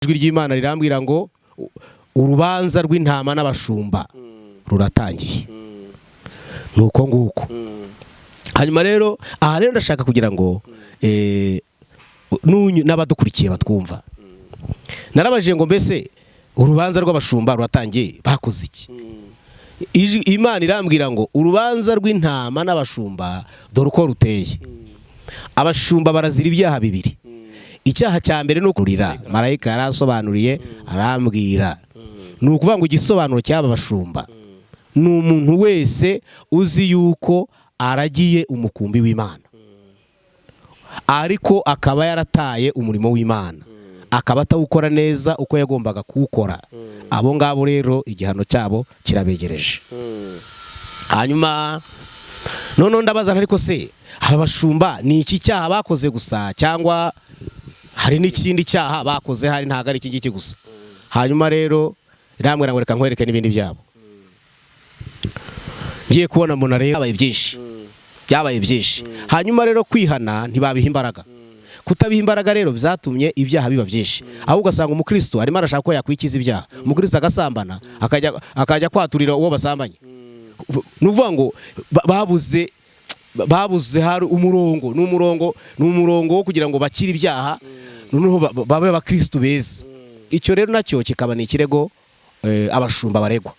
Ijwi ry'Imana rirambwira ngo urubanza rw'intama n'abashumba ruratangiye. Ni uko nguko. Hanyuma rero, aha rero ndashaka kugira ngo n'abadukurikiye batwumva. Narabajije ngo: "Mbese urubanza rw'abashumba ruratangiye, bakoze iki?" Imana irambwira ngo urubanza rw'intama n'abashumba dore uko ruteye. Abashumba barazira ibyaha bibiri. Icyaha cya mbere ni ukurira. Marayika yarasobanuriye, arambwira, ni ukuvuga ngo igisobanuro cy'aba bashumba ni umuntu wese uzi yuko aragiye umukumbi w'Imana, ariko akaba yarataye umurimo w'Imana, akaba atawukora neza uko yagombaga kuwukora. Abo ngabo rero igihano cyabo kirabegereje. Hanyuma noneho ndabaza, ariko se aba bashumba ni iki cyaha bakoze gusa, cyangwa hari n'ikindi cyaha bakoze? Hari, ntabwo ari iki ngiki gusa. Hanyuma rero irambwira ngo reka nkwereke n'ibindi byabo. Ngiye kubona mbona rero byabaye byinshi, byabaye byinshi. Hanyuma rero kwihana ntibabiha imbaraga. Kutabiha imbaraga rero byatumye ibyaha biba byinshi, aho ugasanga umukristo arimo arashaka ko yakwikiza ibyaha, umukristo agasambana, akajya kwaturira uwo basambanye. Ni ukuvuga ngo babuze hari umurongo, ni umurongo wo kugira ngo bakire ibyaha, noneho babe abakristo beza. Icyo rero nacyo kikaba ni ikirego abashumba baregwa.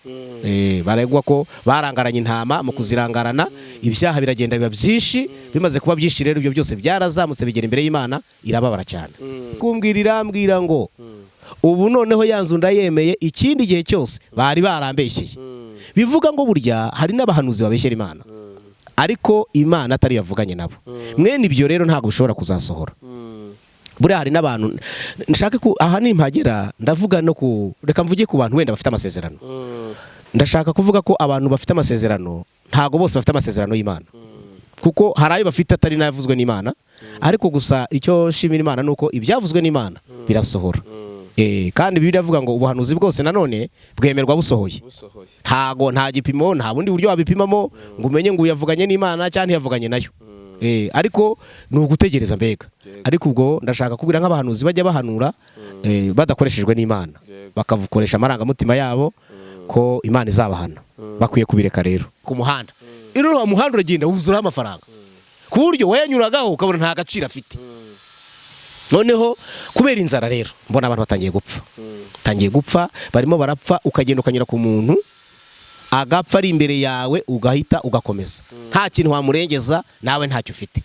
Baregwa ko barangaranye intama. Mu kuzirangarana, ibyaha biragenda biba byinshi. Bimaze kuba byinshi rero, ibyo byose byarazamutse bigera imbere y'Imana, irababara cyane. Kumbwira, irambwira ngo ubu noneho ya nzu ndayemeye, ikindi gihe cyose bari barambeshyeye. Bivuga ngo burya hari n'abahanuzi babeshyera Imana, ariko Imana atari yavuganye nabo. Mwene ibyo rero ntabwo bishobora kuzasohora. Buriya hari n'abantu nshaka ku aha nimpagera ndavuga no ku, reka mvuge ku bantu wenda bafite amasezerano. Ndashaka kuvuga ko abantu bafite amasezerano, ntabwo bose bafite amasezerano y'Imana, kuko hari ayo bafite atari n'ayavuzwe n'Imana. Ariko gusa icyo nshimira Imana ni uko ibyavuzwe n'Imana birasohora. Kandi Bibiliya iravuga ngo ubuhanuzi bwose nanone bwemerwa busohoye. Busohoye. Ntago, nta gipimo, nta bundi buryo wabipimamo ngo umenye ngo uyavuganye n'Imana cyangwa ntiyavuganye nayo. Ariko ni ugutegereza mbega. Ariko ubwo ndashaka kubwira nk'abahanuzi bajya bahanura badakoreshejwe n'Imana, bakavukoresha amarangamutima yabo, ko Imana izabahana. Bakwiye kubireka rero. Ku muhanda ino, wa muhanda uragenda wuzuraho amafaranga ku buryo wayanyuragaho ukabona nta gaciro afite. Noneho kubera inzara rero mbona abantu batangiye gupfa, barimo barapfa. Ukagenda ukanyura ku muntu agapfa ari imbere yawe, ugahita ugakomeza, nta kintu wamurengeza, nawe ntacyo ufite.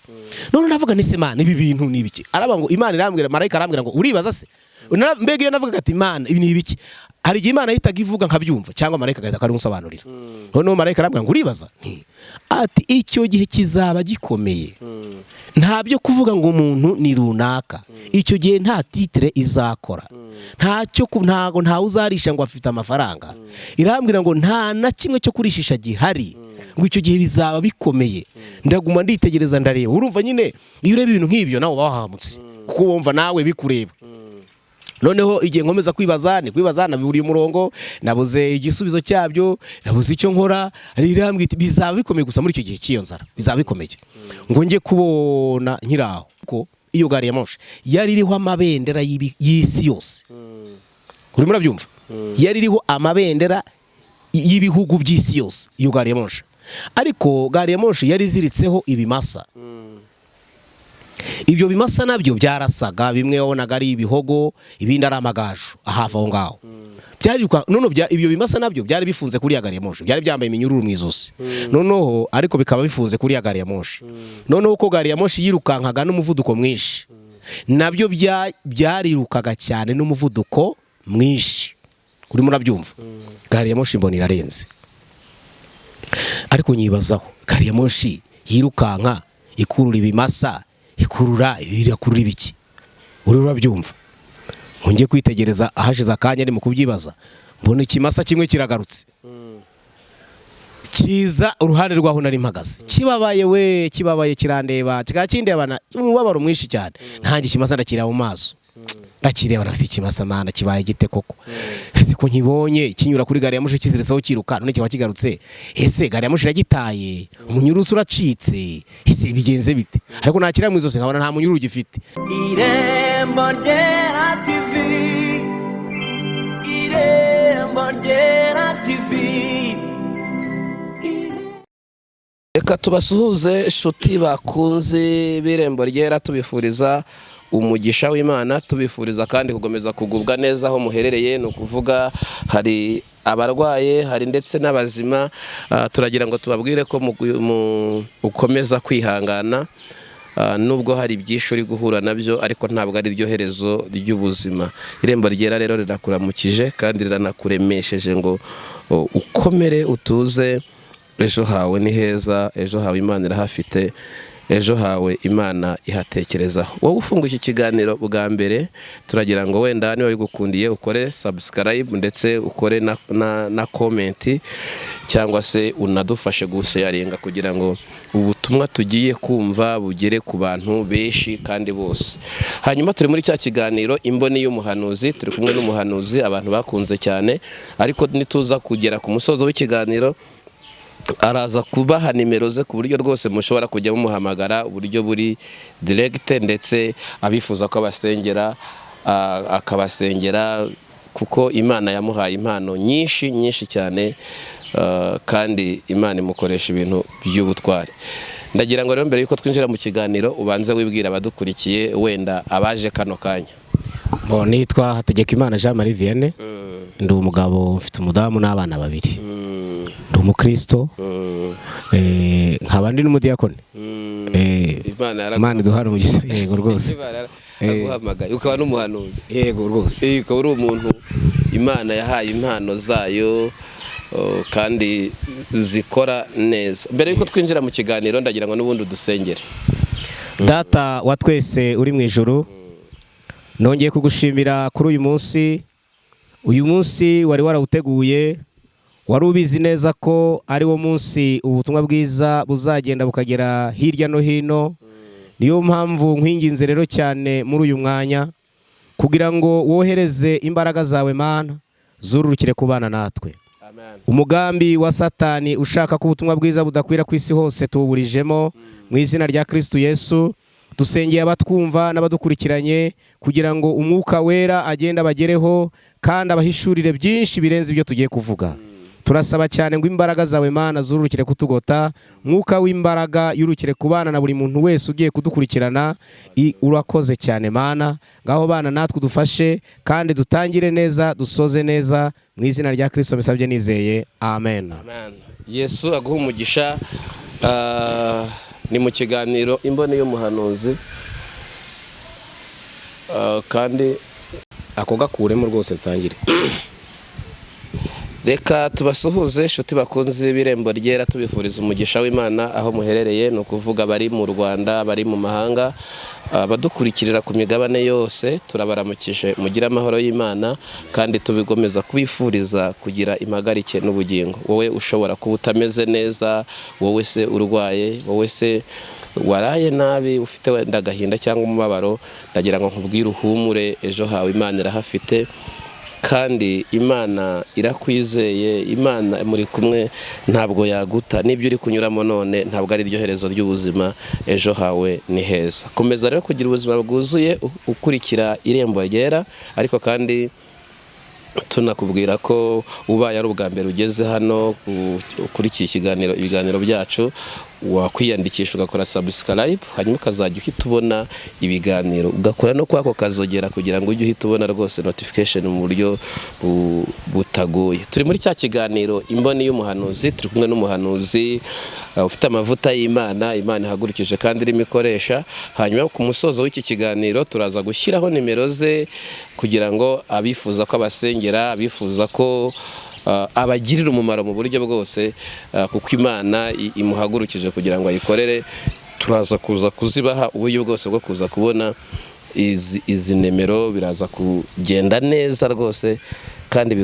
None ndavuga nti: "Se Imana, ibi bintu ni ibiki?" Araba ngo Imana irambwira, marayika arambwira ngo: "Uribaza se?" Mbega iyo navugaga ati: "Imana, ibi ni ibiki?" Hari igihe Imana yahitaga ivuga nkabyumva, cyangwa marayika agahita akabimusobanurira. Noneho marayika arambwira ngo: "Uribaza?" Nti, ati: "Icyo gihe kizaba gikomeye, nta byo kuvuga ngo umuntu ni runaka. Icyo gihe nta titre izakora, ntacyo ntago ntawe uzarisha ngo afite amafaranga." Irambwira ngo nta na kimwe cyo kurishisha gihari, ngo icyo gihe bizaba bikomeye. Ndaguma nditegereza, ndareba. Urumva nyine iyo ureba ibintu nk'ibyo nawe uba wahamutse, kuko wumva nawe bikureba. Noneho igihe nkomeza kwibaza, ni kwibaza, naburiye umurongo, nabuze igisubizo cyabyo, nabuze icyo nkora. Rirambwira iti: "Bizaba bikomeye gusa muri icyo gihe cy'iyo nzara, bizaba bikomeye." Ngo njye kubona nkiraho ko iyo gari ya moshi yari iriho amabendera y'isi yose. Urimo urabyumva? Yari iriho amabendera y'ibihugu by'isi yose iyo gari ya moshi. Ariko gari ya moshi yari iziritseho ibimasa. Ibyo bimasa nabyo byarasaga, bimwe wabonaga ari ibihogo, ibindi ari amagaju hafi aho ngaho. None ibyo bimasa nabyo byari bifunze kuri ya gari ya moshi, byari byambaye iminyururu mu izosi, noneho ariko bikaba bifunze kuri ya gari ya moshi. Noneho uko gari ya moshi yirukankaga n'umuvuduko mwinshi, nabyo byarirukaga cyane n'umuvuduko mwinshi. Urimo urabyumva? Gari ya moshi mbona irarenze, ariko nyibazaho: gari ya moshi yirukanka ikurura ibimasa, ikurura, irakurura ibiki? Uri urabyumva? Ngo njye kwitegereza, ahashize akanya ari mu kubyibaza, mbona ikimasa kimwe kiragarutse, kiza uruhande rw'aho nari mpagaze, kibabaye we, kibabaye, kirandeba, kikaba kindebana umubabaro mwinshi cyane. Ntange ikimasa ndakireba mu maso, ndakireba na si ikimasa. Mana, kibaye gite koko? Ese ko nkibonye kinyura kuri gari ya moshi kiziritseho kiruka, none kiba kigarutse? Ese gari ya moshi iragitaye? Umunyururu uracitse? Ese bigenze bite? Ariko nakira mu izosi nkabona nta munyururu gifite. Irembo Ryera TV. Reka tubasuhuze inshuti bakunze b'Irembo Ryera, tubifuriza umugisha w'Imana, tubifuriza kandi gukomeza kugubwa neza aho muherereye. Ni ukuvuga hari abarwaye, hari ndetse n'abazima. Turagira ngo tubabwire ko mukomeza kwihangana, nubwo hari byinshi uri guhura nabyo, ariko ntabwo ari ryo herezo ry'ubuzima. Irembo Ryera rero rirakuramukije kandi riranakuremesheje ngo ukomere, utuze. Ejo hawe ni heza, ejo hawe Imana irahafite, ejo hawe Imana ihatekerezaho. Wowe ufunguye iki kiganiro bwa mbere, turagira ngo wenda niba bigukundiye ukore subscribe, ndetse ukore na comment, cyangwa se unadufashe gusharinga kugira ngo ubutumwa tugiye kumva bugere ku bantu benshi kandi bose. Hanyuma turi muri cya kiganiro Imboni y'Umuhanuzi, turi kumwe n'umuhanuzi abantu bakunze cyane, ariko nituza kugera ku musozo w'ikiganiro araza kubaha nimero ze ku buryo rwose mushobora kujya mumuhamagara uburyo buri direct, ndetse abifuza ko abasengera akabasengera, kuko Imana yamuhaye impano nyinshi nyinshi cyane, kandi Imana imukoresha ibintu by'ubutwari. Ndagira ngo rero mbere yuko twinjira mu kiganiro ubanze wibwira abadukurikiye, wenda abaje kano kanya. Bo nitwa Hategekimana Jean Marie Vianney, ndi umugabo, mfite umudamu n'abana babiri, ndi umukristo, nkaba ndi n'umudiyakoni. Imana Imana iduhana umugisha, yego rwose. Imana yaraguhamagaye ukaba n'umuhanuzi. Yego rwose. Ukaba uri umuntu Imana yahaye impano zayo kandi zikora neza. Mbere yuko twinjira mu kiganiro ndagira ngo n'ubundi udusengere. Data wa twese uri mu ijuru, nongeye kugushimira kuri uyu munsi. Uyu munsi wari warawuteguye, wari ubizi neza ko ari wo munsi ubutumwa bwiza buzagenda bukagera hirya no hino. Niyo mpamvu nkwinginze rero cyane muri uyu mwanya kugira ngo wohereze imbaraga zawe, Mana, zururukire kubana natwe. Amen. Umugambi wa Satani ushaka ko ubutumwa bwiza budakwira ku isi hose tuwuburijemo mu izina rya Kristu Yesu. Dusengeye abatwumva n'abadukurikiranye kugira ngo Umwuka Wera agende abagereho kandi abahishurire byinshi birenze ibyo tugiye kuvuga. Turasaba cyane ngo imbaraga zawe, Mana, zururukire kutugota, Mwuka w'imbaraga yurukire kubana na buri muntu wese ugiye kudukurikirana. Urakoze cyane Mana, ngaho bana natwe udufashe kandi dutangire neza, dusoze neza, mu izina rya Kristo mbisabye nizeye, amen. Amen. Yesu aguha umugisha. Ni mu kiganiro Imboni y'Umuhanuzi. Kandi Ako gakuremo rwose, dutangire. Reka tubasuhuze inshuti bakunze b'Irembo Ryera, tubifuriza umugisha w'Imana aho muherereye. Ni ukuvuga bari mu Rwanda, bari mu mahanga, abadukurikirira ku migabane yose, turabaramukije, mugire amahoro y'Imana, kandi tubigomeza kubifuriza kugira impagarike n'ubugingo. Wowe ushobora kuba utameze neza, wowe se urwaye, wowe se waraye nabi, ufite wenda agahinda cyangwa umubabaro, ndagira ngo nkubwire uhumure, ejo hawe Imana irahafite kandi Imana irakwizeye, Imana muri kumwe, ntabwo yaguta. N'ibyo uri kunyuramo none ntabwo ari ryo herezo ry'ubuzima, ejo hawe ni heza. Komeza rero kugira ubuzima bwuzuye ukurikira Irembo Ryera. Ariko kandi tunakubwira ko ubaye ari ubwa mbere ugeze hano ukurikiye ikiganiro, ibiganiro byacu, wakwiyandikisha ugakora subscribe, hanyuma ukazajya uhita ubona ibiganiro, ugakora no kwako kazogera kugira ngo ujye uhita ubona rwose notification mu buryo butagoye. Turi muri cya kiganiro Imboni y'Umuhanuzi, turi kumwe n'umuhanuzi ufite amavuta y'Imana, Imana ihagurukije kandi irimo ikoresha. Hanyuma ku musozo w'iki kiganiro turaza gushyiraho nimero ze kugira ngo abifuza ko abasengera, abifuza ko abagirira umumaro mu buryo bwose, kuko Imana imuhagurukije kugira ngo ayikorere, turaza kuza kuzibaha uburyo bwose bwo kuza kubona izi nimero. Biraza kugenda neza rwose kandi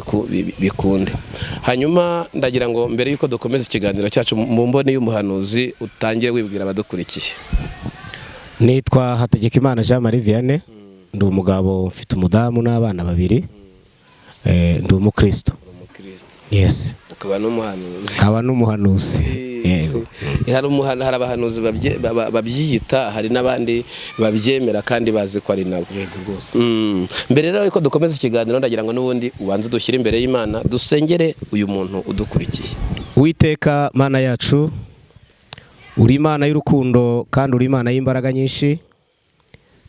bikunde. Hanyuma ndagira ngo mbere yuko dukomeza ikiganiro cyacu mu Mboni y'Umuhanuzi, utangire wibwira abadukurikiye. Nitwa Hategekimana Jean Marie Vianney, ndi umugabo, mfite umudamu n'abana babiri, ndi umukristo. Umukristo. Yes. Ukaba n'umuhanuzi. Nkaba n'umuhanuzi, yego. Hari abahanuzi babyiyita, hari n'abandi babyemera kandi bazi ko ari nabo. Yego rwose. Mbere rero yuko dukomeza ikiganiro, ndagira ngo n'ubundi ubanze dushyire imbere y'Imana, dusengere uyu muntu udukurikiye. Uwiteka Mana yacu, Uri Imana y'urukundo kandi uri Imana y'imbaraga nyinshi.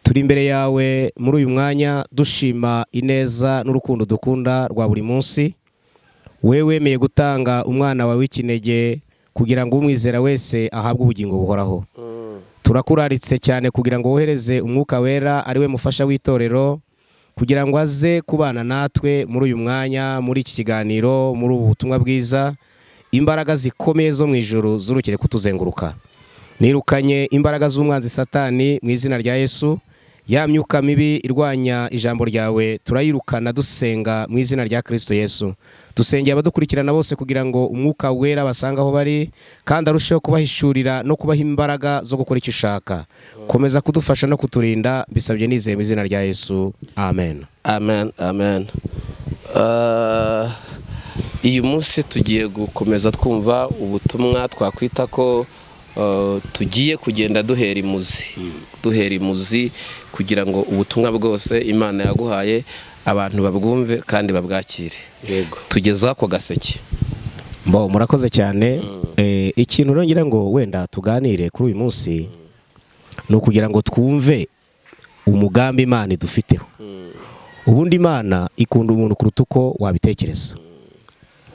Turi imbere yawe muri uyu mwanya dushima ineza n'urukundo dukunda rwa buri munsi. We wemeye gutanga umwana wawe w'ikinege kugira ngo umwizera wese ahabwe ubugingo buhoraho. Turakuraritse cyane kugira ngo wohereze Umwuka Wera, ari we mufasha w'itorero, kugira ngo aze kubana natwe muri uyu mwanya, muri iki kiganiro, muri ubu butumwa bwiza. Imbaraga zikomeye zo mu ijuru zurukire kutuzenguruka. Nirukanye imbaraga z'umwanzi Satani mu izina rya Yesu. Ya myuka mibi irwanya ijambo ryawe turayirukana dusenga mu izina rya Kristo Yesu. Dusengeye abadukurikirana bose kugira ngo Umwuka Wera basanga aho bari, kandi arusheho kubahishurira no kubaha imbaraga zo gukora icyo ushaka. Komeza kudufasha no kuturinda, bisabye nizeye mu izina rya Yesu, amen. Amen, amen. Uyu munsi tugiye gukomeza twumva ubutumwa twakwita ko tugiye kugenda duhera imuzi, duhera imuzi kugira ngo ubutumwa bwose Imana yaguhaye abantu babwumve kandi babwakire. Yego. Tugezeho ako gaseke. Mbo murakoze cyane. Ikintu rero ngira ngo wenda tuganire kuri uyu munsi ni ukugira ngo twumve umugambi Imana idufiteho. Ubundi Imana ikunda umuntu kuruta uko wabitekereza,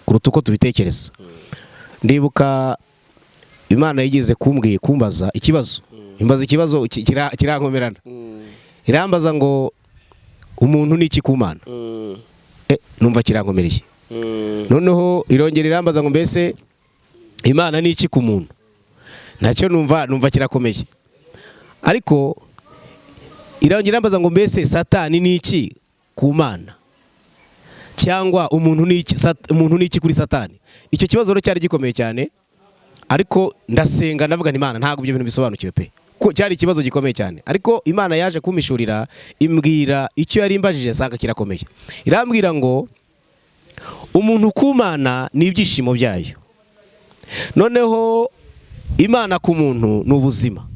kuruta uko tubitekereza. Ndibuka Imana yigeze kumbwiye kumbaza ikibazo, imbaza ikibazo kirankomerana. Irambaza ngo umuntu ni iki ku Mana? Numva kirankomereye. Noneho irongera irambaza ngo mbese Imana ni iki ku muntu? Nacyo numva kirakomeye. Ariko irongera irambaza ngo mbese Satani ni iki ku Mana? Cyangwa umuntu ni iki, umuntu ni iki kuri Satani? Icyo kibazo rero cyari gikomeye cyane, ariko ndasenga ndavuga nti Imana ntabwo ibyo bintu bisobanukiwe pe. Ko cyari ikibazo gikomeye cyane, ariko Imana yaje kumpishurira imbwira icyo yari imbajije, nsanga kirakomeye. Irambwira ngo umuntu ku Mana ni ibyishimo byayo, noneho Imana ku muntu ni ubuzima.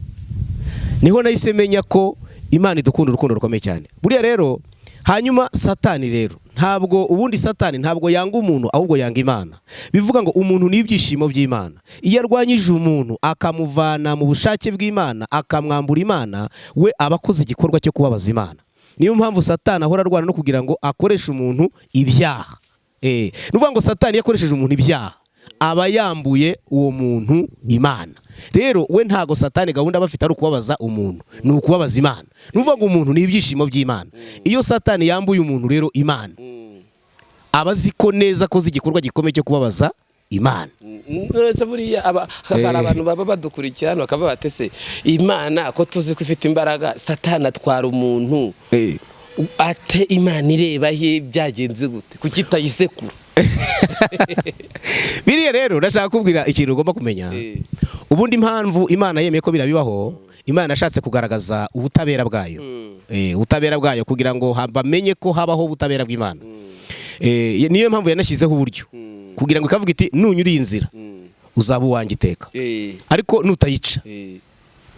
Niho nahise menya ko Imana idukunda urukundo rukomeye cyane. Buriya rero hanyuma Satani rero ntabwo, ubundi Satani ntabwo yanga umuntu, ahubwo yanga Imana. Bivuga ngo umuntu ni ibyishimo by'Imana. Iyo arwanyije umuntu akamuvana mu bushake bw'Imana, akamwambura Imana, we aba akoze igikorwa cyo kubabaza Imana. Niyo mpamvu Satani ahora arwana no kugira ngo akoreshe umuntu ibyaha. Ni ukuvuga ngo Satani yakoresheje umuntu ibyaha, aba yambuye uwo muntu Imana. Rero we ntago Satani gahunda aba afite ari ukubabaza umuntu, ni ukubabaza Imana. Ni ukuvuga ngo umuntu ni ibyishimo by'Imana. Iyo Satani yambuye umuntu rero Imana, aba azi ko neza akoze igikorwa gikomeye cyo kubabaza Imana. Nese buriya hari abantu baba badukurikira hano bakaba batese Imana ko tuzi ko ifite imbaraga, Satani atwara umuntu ate? Imana ireba he? Byagenze gute? Kuki itayisekura? Biriya rero ndashaka kubwira ikintu ugomba kumenya. Ubundi impamvu Imana yemeye ko birabibaho, Imana yashatse kugaragaza ubutabera bwayo. Ubutabera bwayo kugira ngo bamenye ko habaho ubutabera bw'Imana. Niyo mpamvu yanashyizeho uburyo kugira ngo ikavuga iti nunyura iyi nzira uzaba uwanjye iteka, ariko nutayica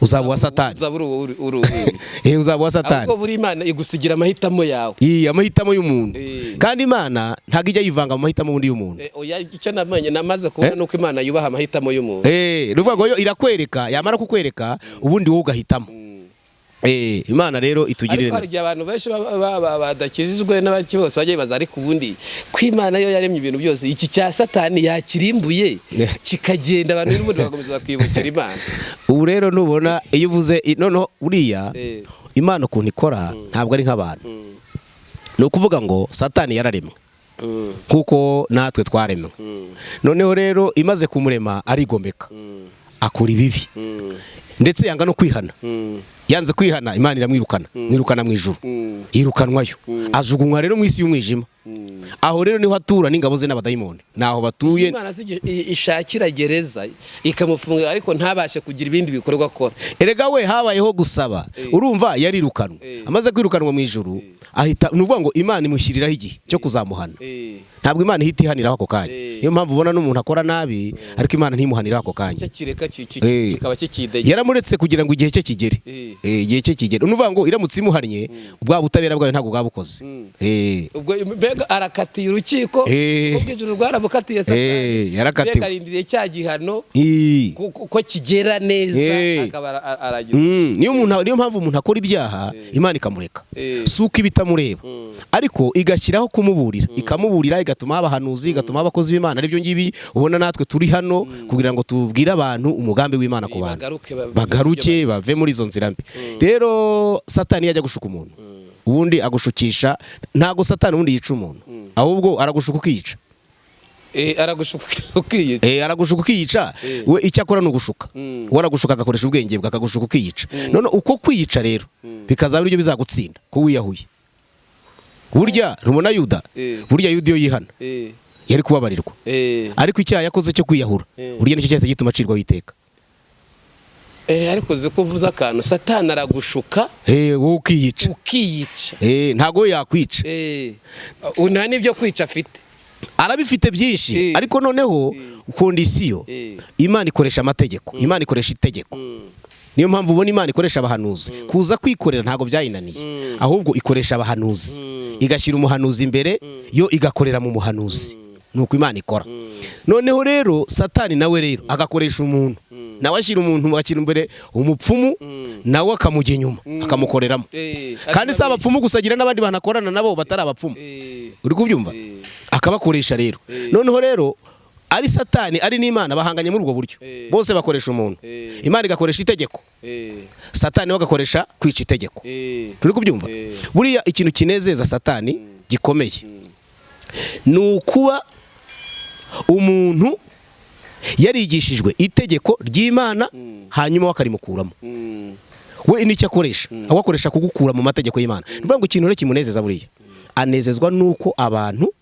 uzaba uwa Satani. Uzaba uri uwo. Uzaba uwa Satani. Ahubwo buri Imana igusigira amahitamo yawe. Iyi amahitamo y'umuntu. Kandi Imana ntabwo ijya yivanga mu mahitamo ubundi y'umuntu. Oya, icyo namenye namaze kubona nuko Imana yubaha amahitamo y'umuntu. Ni ukuvuga ngo yo irakwereka, yamara kukwereka ubundi wowe ugahitamo. Imana rero itugirire Ariko hari neza. igihe abantu benshi badakijijwe n'abaki bose bajya bibaza, ariko ubundi ko Imana yo yaremye ibintu byose, iki cya Satani yakirimbuye kikagenda, abantu n'ubundi bagakomeza bakibukira Imana. Ubu rero nubona iyo uvuze noneho uriya Imana ukuntu ikora ntabwo ari nk'abantu. Ni ukuvuga ngo Satani yararemwe kuko natwe twaremwe. Noneho rero imaze kumurema arigomeka, akora ibibi, ndetse yanga no kwihana. Yanze kwihana, Imana iramwirukana, mwirukana mu ijuru, yirukanwayo, ajugunywa rero mu isi y'umwijima. Aho rero niho atura n'ingabo ze n'abadayimoni, naho batuye. Imana si ishakira gereza ikamufunga, ariko ntabashe kugira ibindi bikorwa akora. Erega we habayeho gusaba, urumva yarirukanwe. Amaze kwirukanwa mu ijuru ahita, ni ukuvuga ngo Imana imushyiriraho igihe cyo kuzamuhana. Ntabwo Imana ihita ihaniraho ako kanya. Niyo mpamvu ubona n'umuntu akora nabi, ariko Imana ntimuhaniraho ako kanya. Icyo kireka kikaba kikidegera. Yaramuretse kugira ngo igihe cye kigere. Igihe cye kigere. Ni ukuvuga ngo iramutse imuhannye, bwa butabera bwayo ntabwo bwabukoze. Ubwo mbega Mbega arakatiye urukiko, kuko ijuru rwaramukatiye Satani. Yarakatiwe. Mbega arindiriye cya gihano ko kigera neza, akaba aragira. Niyo mpamvu umuntu akora ibyaha Imana ikamureka. Si uko iba itamureba, ariko igashyiraho kumuburira, ikamuburira, igatuma abahanuzi, igatuma abakozi b'Imana, aribyo ngibi ubona natwe turi hano kugira ngo tubwire abantu umugambi w'Imana ku bantu, bagaruke bagaruke bave muri izo nzira mbi. Rero Satani yajya gushuka umuntu, ubundi agushukisha, ntabwo Satani ubundi yica umuntu, ahubwo aragushuka ukiyica. Aragushuka ukiyica. Aragushuka ukiyica. We icyo akora ni ugushuka. We aragushuka, agakoresha ubwenge bwe, akagushuka ukiyica. None uko kwiyica rero bikazaba aribyo bizagutsinda ko wiyahuye. Burya ntubona Yuda? Burya Yuda iyo yihana yari kubabarirwa, ariko icyaha yakoze cyo kwiyahura, burya nicyo cyahise gituma acirwaho iteka. Ariko uzi ko uvuze akantu, Satani aragushuka Wowe ukiyica. Ukiyica. Ntabwo we yakwica. Nta n'ibyo kwica afite. Arabifite byinshi, ariko noneho condition, Imana ikoresha amategeko, Imana ikoresha itegeko. Niyo mpamvu ubona Imana ikoresha abahanuzi. Kuza kwikorera ntabwo byayinaniye, ahubwo ikoresha abahanuzi, igashyira umuhanuzi imbere, yo igakorera mu muhanuzi. Nuko Imana ikora. Noneho rero Satani nawe rero agakoresha umuntu, nawe ashyira umuntu, ashyira imbere umupfumu, nawe akamujya inyuma, akamukoreramo. Kandi si abapfumu gusa, agira n'abandi bantu akorana nabo batari abapfumu. Uri kubyumva? Akabakoresha rero. Noneho rero ari Satani ari n'Imana bahanganye muri ubwo buryo. Bose bakoresha umuntu. Imana igakoresha itegeko, Satani we agakoresha kwica itegeko. Uri kubyumva? Buriya ikintu kinezeza Satani gikomeye ni ukuba umuntu yarigishijwe itegeko ry'Imana, hanyuma we akarimukuramo. We nicyo akoresha, aho akoresha kugukura mu mategeko y'Imana. Ni ukuvuga ngo ikintu rero kimunezeza, buriya anezezwa nuko abantu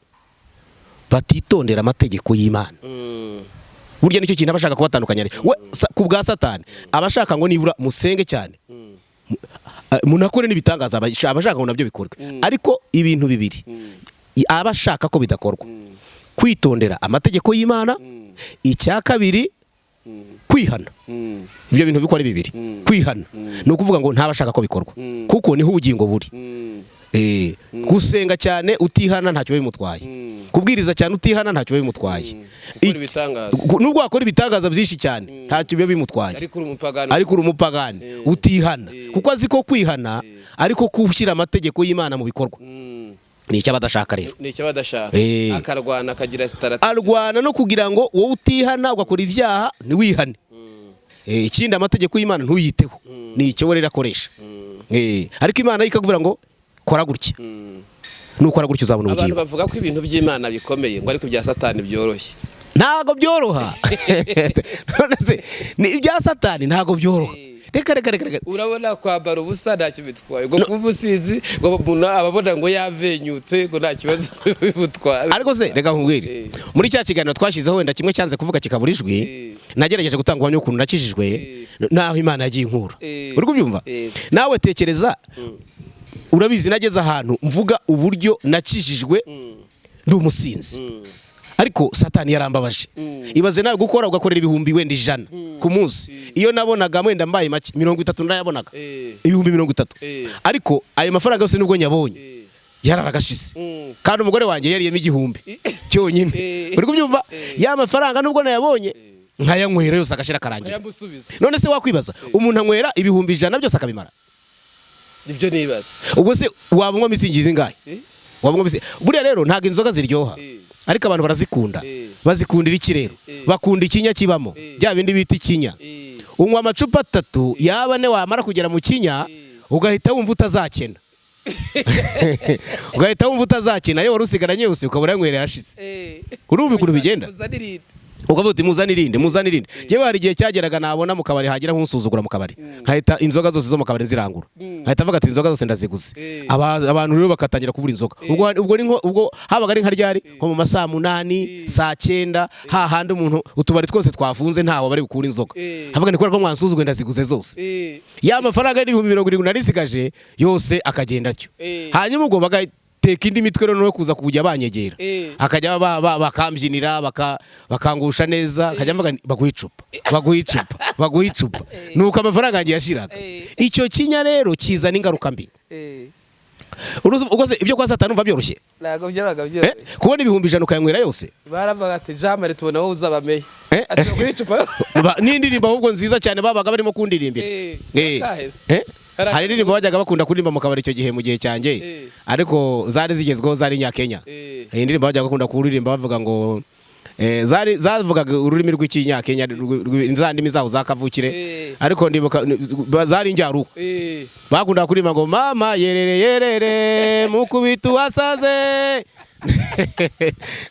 batitondera amategeko y'Imana. Burya nicyo kintu aba ashaka kubatandukanya. We ku bwa Satani aba ashaka ngo nibura musenge cyane, munakore n'ibitangaza, aba ashaka ngo nabyo bikorwe. Ariko ibintu bibiri aba ashaka ko bidakorwa: kwitondera amategeko y'Imana, icya kabiri kwihana. Ibyo bintu bikora bibiri. Kwihana ni ukuvuga ngo ntaba ashaka ko bikorwa, kuko niho ubugingo buri. Gusenga cyane utihana ntacyo bimutwaye, kubwiriza cyane utihana ntacyo bimutwaye. Gukora ibitangaza. Nubwo wakora ibitangaza byinshi cyane ntacyo biba bimutwaye. Ariko uri umupagani. Ariko uri umupagani utihana, kuko azi ko kwihana ariko gushyira amategeko y'Imana mu bikorwa. Ni icyo aba adashaka rero. Ni icyo badashaka. Akarwana, akagira stratégie. Arwana no kugira ngo wowe utihana, ugakora ibyaha ntiwihane. Ikindi amategeko y'Imana ntuyiteho, ni icyo we rero akoresha. Ariko Imana yo ikakubwira ngo kora gutya, nukora gutya uzabona Abantu ubugingo. bavuga ko ibintu by'Imana bikomeye, ngo ariko ibya Satani byoroshye. Ntabwo byoroha. None se ni ibya Satani ntabwo byoroha? Reka, reka, reka, reka. Urabona kwambara ubusa ntacyo bitwaye, ngo kuba umusinzi, ngo umuntu ababona ngo yavenyutse, ngo nta kibazo bimutwaye. Ariko se reka nkubwire, muri cya kiganiro twashyizeho, wenda kimwe cyanze kuvuga kikabura ijwi, nagerageje gutanga ubuhamya ukuntu nakijijwe naho Imana yagiye inkura. Uri kubyumva? Nawe tekereza, urabizi nageze ahantu mvuga uburyo nakijijwe ndi umusinzi, ariko Satani yarambabaje. Ibaze nawe gukora, ugakorera ibihumbi wenda 100 ku munsi. Iyo nabonaga wenda mbaye make 30 ndayabonaga, 30,000. Ariko ayo mafaranga yose nubwo nyabonye, yararagashize, kandi umugore wanjye yariyemo 1000 cyonyine. Uri kubyumva? Ya mafaranga nubwo nayabonye, nkayanywera yose agashira, akarangira. Ayamusubiza. None se wakwibaza umuntu anywera 100,000 byose akabimara? Nibyo nibaza. Ubwo se waba unywa Mützig zingahe? Waba unywa Mützig? Buriya rero ntabwo inzoga ziryoha, ariko abantu barazikunda. Bazikundira iki rero? Bakunda ikinya kibamo, bya bindi bita ikinya. Unywa amacupa atatu, yaba ane, wamara kugera mu kinya ugahita wumva utazakena, ugahita wumva utazakena. Iyo wari usigaranye yose ukaba uranywereye yashize. Urumva ukuntu bigenda? Uzana irindi. Ukavuga uti muzane irindi, muzane irindi. Yewe, hari igihe cyageraga nabona mu kabari hagira nk'usuzugura mu kabari, nkahita inzoga zose zo mu kabari nzirangura, nkahita mvuga ati inzoga zose ndaziguze. Abantu rero bakatangira kubura inzoga. Ubwo ni nko ubwo habaga ari nka ryari, nko mu ma saa 8, saa 9, hahandi umuntu utubari twose twafunze, ntawe bari bukure inzoga. Havuga ni kubera ko mwansuzuguye ndaziguze zose. Ya mafaranga y'ibihumbi 70 narisigaje yose akagenda atyo. Hanyuma ubwo bagateka indi mitwe rero no kuza kujya banyegera, akajya bakambyinira, bakangusha neza, akajya mvuga nti, baguha icupa, baguha icupa, baguha icupa. Nuko amafaranga yanjye yashiraga. Icyo kinya rero kizana ingaruka mbi. Ubwo se ibyo kwa Satani umva byoroshye? Ntabwo byabaga Eh, byoroshye. Kubona 100,000 ukayanywera yose. Baravuga ati: "Jean Marie, tubona wowe uzabamenye." Eh? Ati baguhe icupa. N'indirimbo ahubwo nziza cyane babaga barimo kundirimbira. Kaheze. Hari indirimbo bajyaga bakunda kuririmba mu kabari icyo gihe, mu gihe cyanjye, ariko zari zigezweho, zari Nyakenya. Iyi ndirimbo bajyaga bakunda kuririmba bavuga ngo zari zavugaga ururimi rw'Ikinyakenya, za ndimi zaho za kavukire. Ariko ndibuka zari injyaruhu. Bakundaga kuririmba ngo: "Mama yerere yerere, mukubita uwasaze."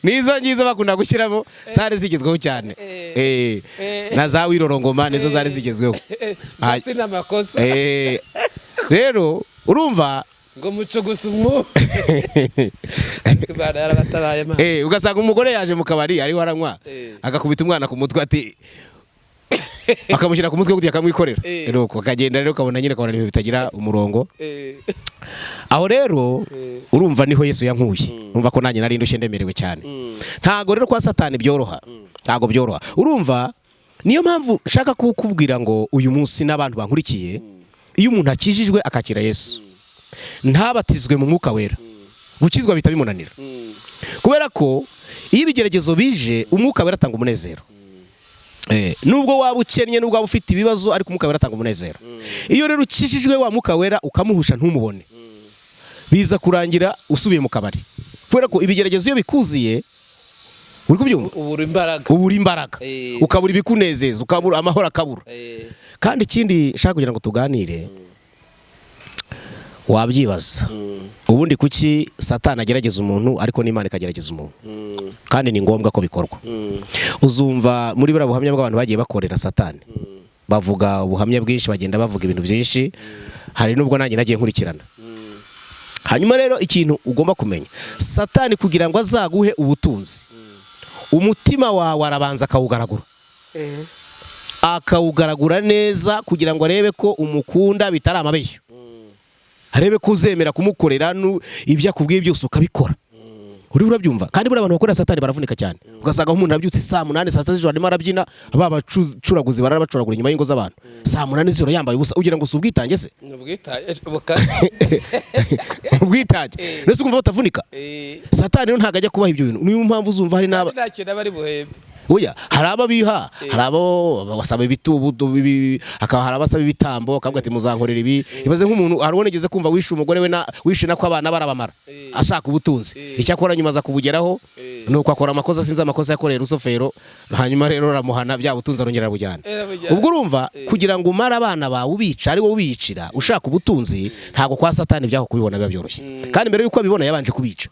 Nizo ngizo bakunda gushyiramo, zari zigezweho cyane. Na za wirorongoma nizo zari zigezweho. Sina amakosa. Rero urumva, ngo muco gusa umwuka. Ariko Imana yarabatabaye, Mana. Ugasanga umugore yaje mu kabari ariho aranywa, agakubita umwana ku mutwe, ati akamushyira ku mutwe gutya, akamwikorera. Nuko akagenda rero, ukabona nyine, ukabona ibintu bitagira umurongo. Aho rero, urumva niho Yesu yankuye. Urumva ko nanjye nari ndushye, ndemerewe cyane. Ntago rero kwa Satani byoroha, ntago byoroha. Urumva niyo mpamvu nshaka kukubwira ngo uyu munsi n'abantu bankurikiye, iyo umuntu akijijwe akakira Yesu, ntabatizwe mu Mwuka Wera, gukizwa bihita bimunanira, kubera ko iyo ibigeragezo bije, Umwuka Wera atanga umunezero. Nubwo waba ukennye, nubwo waba ufite ibibazo, ariko Umwuka Wera atanga umunezero. Iyo rero ukijijwe, wa Mwuka Wera ukamuhusha, ntumubone, biza kurangira usubiye mu kabari, kubera ko ibigeragezo iyo bikuziye, uri kubyumva, ubura imbaraga. Ubura imbaraga, ukabura ibikunezeza, ukabura amahoro, akabura. Kandi ikindi nshaka kugira ngo tuganire, wabyibaza ubundi kuki Satani agerageza umuntu, ariko n'Imana ikagerageza umuntu, kandi ni ngombwa ko bikorwa. Uzumva muri buriya buhamya bw'abantu bagiye bakorera Satani, bavuga ubuhamya bwinshi, bagenda bavuga ibintu byinshi, hari n'ubwo nanjye nagiye nkurikirana. Hanyuma rero ikintu ugomba kumenya, Satani kugira ngo azaguhe ubutunzi, umutima wawe arabanza akawugaragura, akawugaragura neza, kugira ngo arebe ko umukunda bitari amabeshyo, arebe ko uzemera kumukorera ibyo akubwiye byose ukabikora. Uri urabyumva? Kandi buriya abantu bakorera Satani baravunika cyane. Ugasanga nk'umuntu arabyutse saa 8, saa 6 z'ijoro arimo arabyina, ba bacuraguzi barara bacuragura inyuma y'ingo z'abantu saa 8 z'ijoro yambaye ubusa. Ugira ngo si ubwitange se? Ni ubwitange buka. Ubwitange. Mbese ukumva batavunika? Satani rero ntabwo ajya kubaha ibyo bintu. Niyo mpamvu uzumva hari n'aba Nta kintu aba ari buhembe. Oya, hari abo biha, hari abo basaba ibitubu, hakaba hari abasaba ibitambo, akavuga ati: "Muzankorera ibi." Ibaze nk'umuntu, hari uwo nigeze kumva wishe umugore we na wishe nako abana barabamara, ashaka ubutunzi. Icyakora nyuma aza kubugeraho, nuko akora amakosa, sinzi amakosa yakoreye rusofero, hanyuma rero aramuhana, bya butunzi arongera arabujyana. Arabujyana. Ubwo urumva, kugira ngo umare abana bawe ubica, ari wowe ubiyicira ushaka ubutunzi, ntabwo kwa Satani byaho kubibona biba byoroshye. Kandi mbere y'uko abibona yabanje kubica.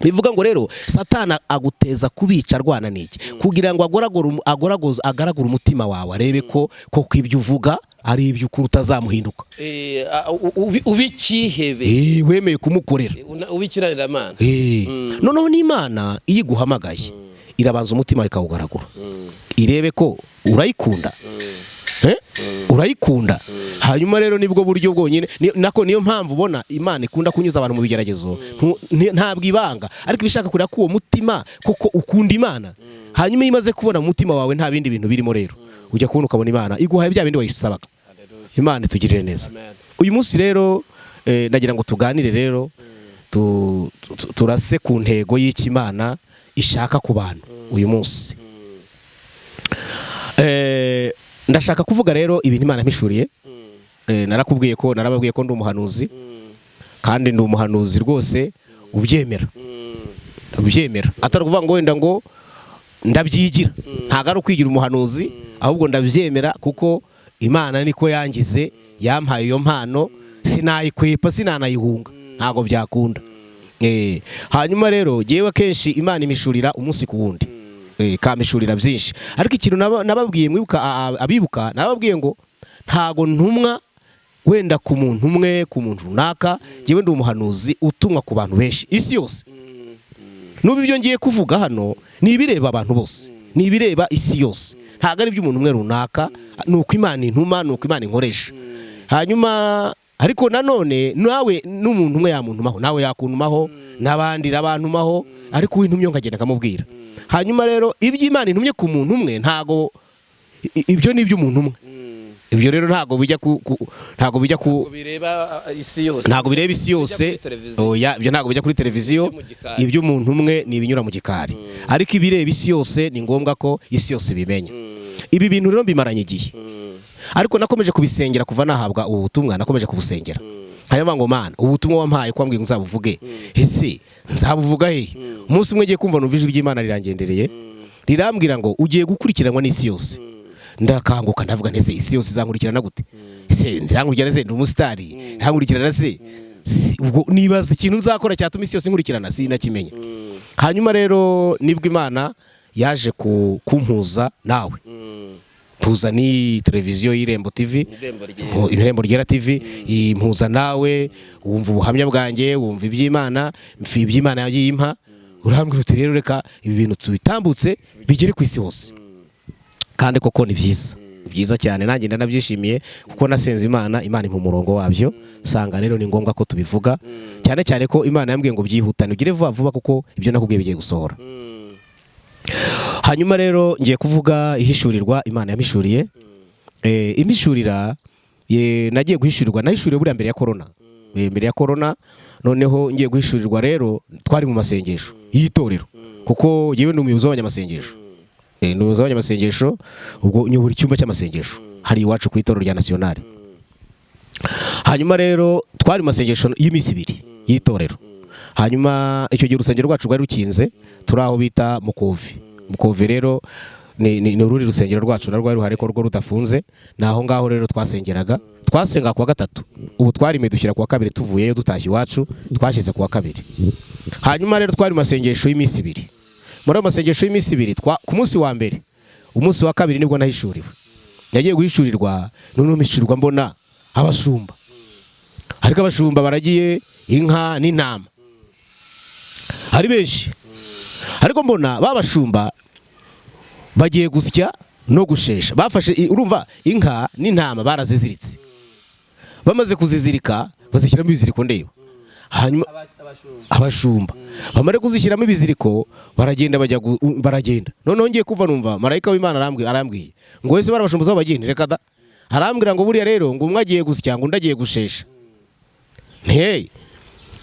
Bivuga ngo rero Satana aguteza kubica arwana n'iki? Kugira ngo agoragore agoragoze, agaragure umutima wawe, arebe ko koko ibyo uvuga ari iby'ukuri, utazamuhinduka. Ubikihebe. Wemeye kumukorera. Ubikiranira. Noneho n'Imana iyo iguhamagaye, irabanza umutima ikawugaragura, irebe ko urayikunda. Urayikunda. Hanyuma rero nibwo buryo bwonyine, nako niyo mpamvu ubona Imana ikunda kunyuza abantu mu bigeragezo. Ntabwo ibanga, ariko ibishaka kureba ko uwo mutima koko ukunda Imana. Hanyuma iyo imaze kubona mu mutima wawe nta bindi bintu birimo, rero ujya kubona ukabona Imana iguhaye bya bindi wayisabaga. Imana itugirire neza. Amen. Uyu munsi rero nagira ngo tuganire rero, turase ku ntego y'icyo Imana ishaka ku bantu uyu munsi. Ndashaka kuvuga rero ibintu Imana yampishuriye. Narakubwiye ko, narababwiye ko ndi umuhanuzi, kandi ndi umuhanuzi rwose ubyemera, ubyemera, atari ukuvuga ngo wenda ngo ndabyigira. Ntabwo ari ukwigira umuhanuzi, ahubwo ndabyemera kuko Imana niko yangize, yampaye iyo mpano, sinayikwepa, sinanayihunga, ntabwo byakunda. Hanyuma rero jyewe akenshi Imana imishurira umunsi ku wundi, ikampishurira byinshi. Ariko ikintu nababwiye, mwibuka, abibuka, nababwiye ngo ntago ntumwa wenda ku muntu umwe, ku muntu runaka. Jyewe ndi umuhanuzi utumwa ku bantu benshi, isi yose. N'ubu ibyo ngiye kuvuga hano ni ibireba abantu bose, ni ibireba isi yose, ntabwo ari iby'umuntu umwe runaka. Ni uko Imana intuma, ni uko Imana inkoresha. Hanyuma ariko nanone nawe n'umuntu umwe yamuntumaho, nawe yakuntumaho, n'abandi rabantumaho, ariko uwintumye nkagenda nkamubwira. Hanyuma rero ibyo Imana intumye ku muntu umwe, ntago ibyo ni iby'umuntu umwe. Ibyo rero ntabwo bijya ku, ku ntabwo bijya ku Bireba isi yose. Ntabwo bireba isi yose. Oya, ibyo ntabwo bijya kuri televiziyo. Iby'umuntu umwe ni ibinyura mu gikari, ariko ibireba isi yose ni ngombwa ko isi yose ibimenya. Ibi bintu rero bimaranye igihe, ariko nakomeje kubisengera kuva nahabwa ubu butumwa, nakomeje kubusengera. Hanyuma ngo: "Mana, ubu butumwa wampaye ko wambwiye ngo nzabuvuge, ese nzabuvuga hehe?" Umunsi umwe ngiye kumva numva ijwi ry'Imana rirangendereye, rirambwira ngo: "Ugiye gukurikiranwa n'isi yose." Ndakanguka, ndavuga nti: "Ese isi yose izankurikirana gute? Ese nzankurikirana se ndi umusitari? Ntankurikirana se?" Ubwo nibaza ikintu nzakora cyatuma isi yose inkurikirana, sinakimenya. Hanyuma rero nibwo Imana yaje kumpuza nawe, mpuza ni televiziyo y'Irembo TV, Irembo Ryera TV, impuza nawe. Wumva ubuhamya bwanjye, wumva iby'Imana, iby'Imana yagiye impa. Urambwira uti: "Rero reka ibi bintu tubitambutse bigere ku isi hose." Kandi koko ni byiza, byiza cyane, nanjye ndanabyishimiye kuko nasenze Imana, Imana impa umurongo wabyo. Sanga rero ni ngombwa ko tubivuga, cyane cyane ko Imana yambwiye ngo: "Byihutane, ugire vuba vuba, kuko ibyo nakubwiye bigiye gusohora." Hanyuma rero ngiye kuvuga ihishurirwa Imana yampishuriye. Impishurira nagiye guhishurirwa, nahishuriwe buriya mbere ya corona. Mbere ya corona. Noneho ngiye guhishurirwa rero, twari mu masengesho y'itorero, kuko yewe ni umuyobozi w'abanyamasengesho. Ni umuyobozi w'abanyamasengesho, ubwo nyobora icyumba cy'amasengesho hari iwacu ku itorero rya Nationale. Hanyuma rero twari mu masengesho y'iminsi 2 y'itorero. Hanyuma icyo gihe urusengero rwacu rwari rukinze, turi aho bita Mukovi. Mukovi rero ni urundi rusengero rwacu narwo rwari ruhari ariko rwo rudafunze. Ni aho ngaho rero twasengeraga. Twasenga kuwa gatatu, ubu twarime dushyira kuwa kabiri, tuvuyeyo dutashye iwacu twashyize kuwa kabiri. Hanyuma rero twari mu masengesho y'iminsi 2. Muri ayo masengesho y'iminsi 2, ku munsi wa mbere, umunsi wa kabiri nibwo nahishuriwe. Nagiye guhishurirwa, noneho mpishurirwa mbona abashumba, ariko abashumba baragiye inka n'intama ari benshi, ariko mbona ba bashumba bagiye gusya no gushesha. Bafashe urumva inka n'intama baraziziritse, bamaze kuzizirika bazishyiramo ibiziriko ndeba. Hanyuma abashumba bamare kuzishyiramo ibiziriko, baragenda bajya baragenda. Noneho ngiye kuva numva marayika w'Imana arambwiye ngo: "Ese bari abashumba bagenda?" Reka da. Arambwira ngo: "Buriya rero ngo umwe agiye gusya, ngo undi agiye gushesha." Nteye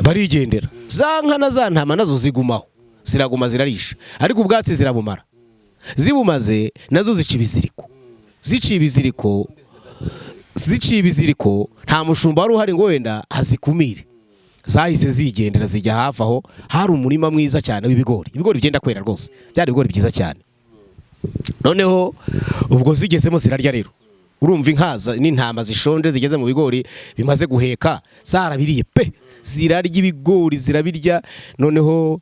barigendera, za nka na za ntama nazo zigumaho, ziraguma zirarisha, ariko ubwatsi zirabumara. Zibumaze nazo zica ibiziriko. Ziciye ibiziriko, nta mushumba wari uhari ngo wenda azikumire. Zahise zigendera zijya hafi aho hari umurima mwiza cyane w'ibigori, ibigori byenda kwera rwose, byari ibigori byiza cyane. Noneho ubwo zigezemo zirarya. Rero urumva inka n'intama zishonje zigeze mu bigori bimaze guheka, zarabiriye pe, zirarya ibigori, zirabirya. Noneho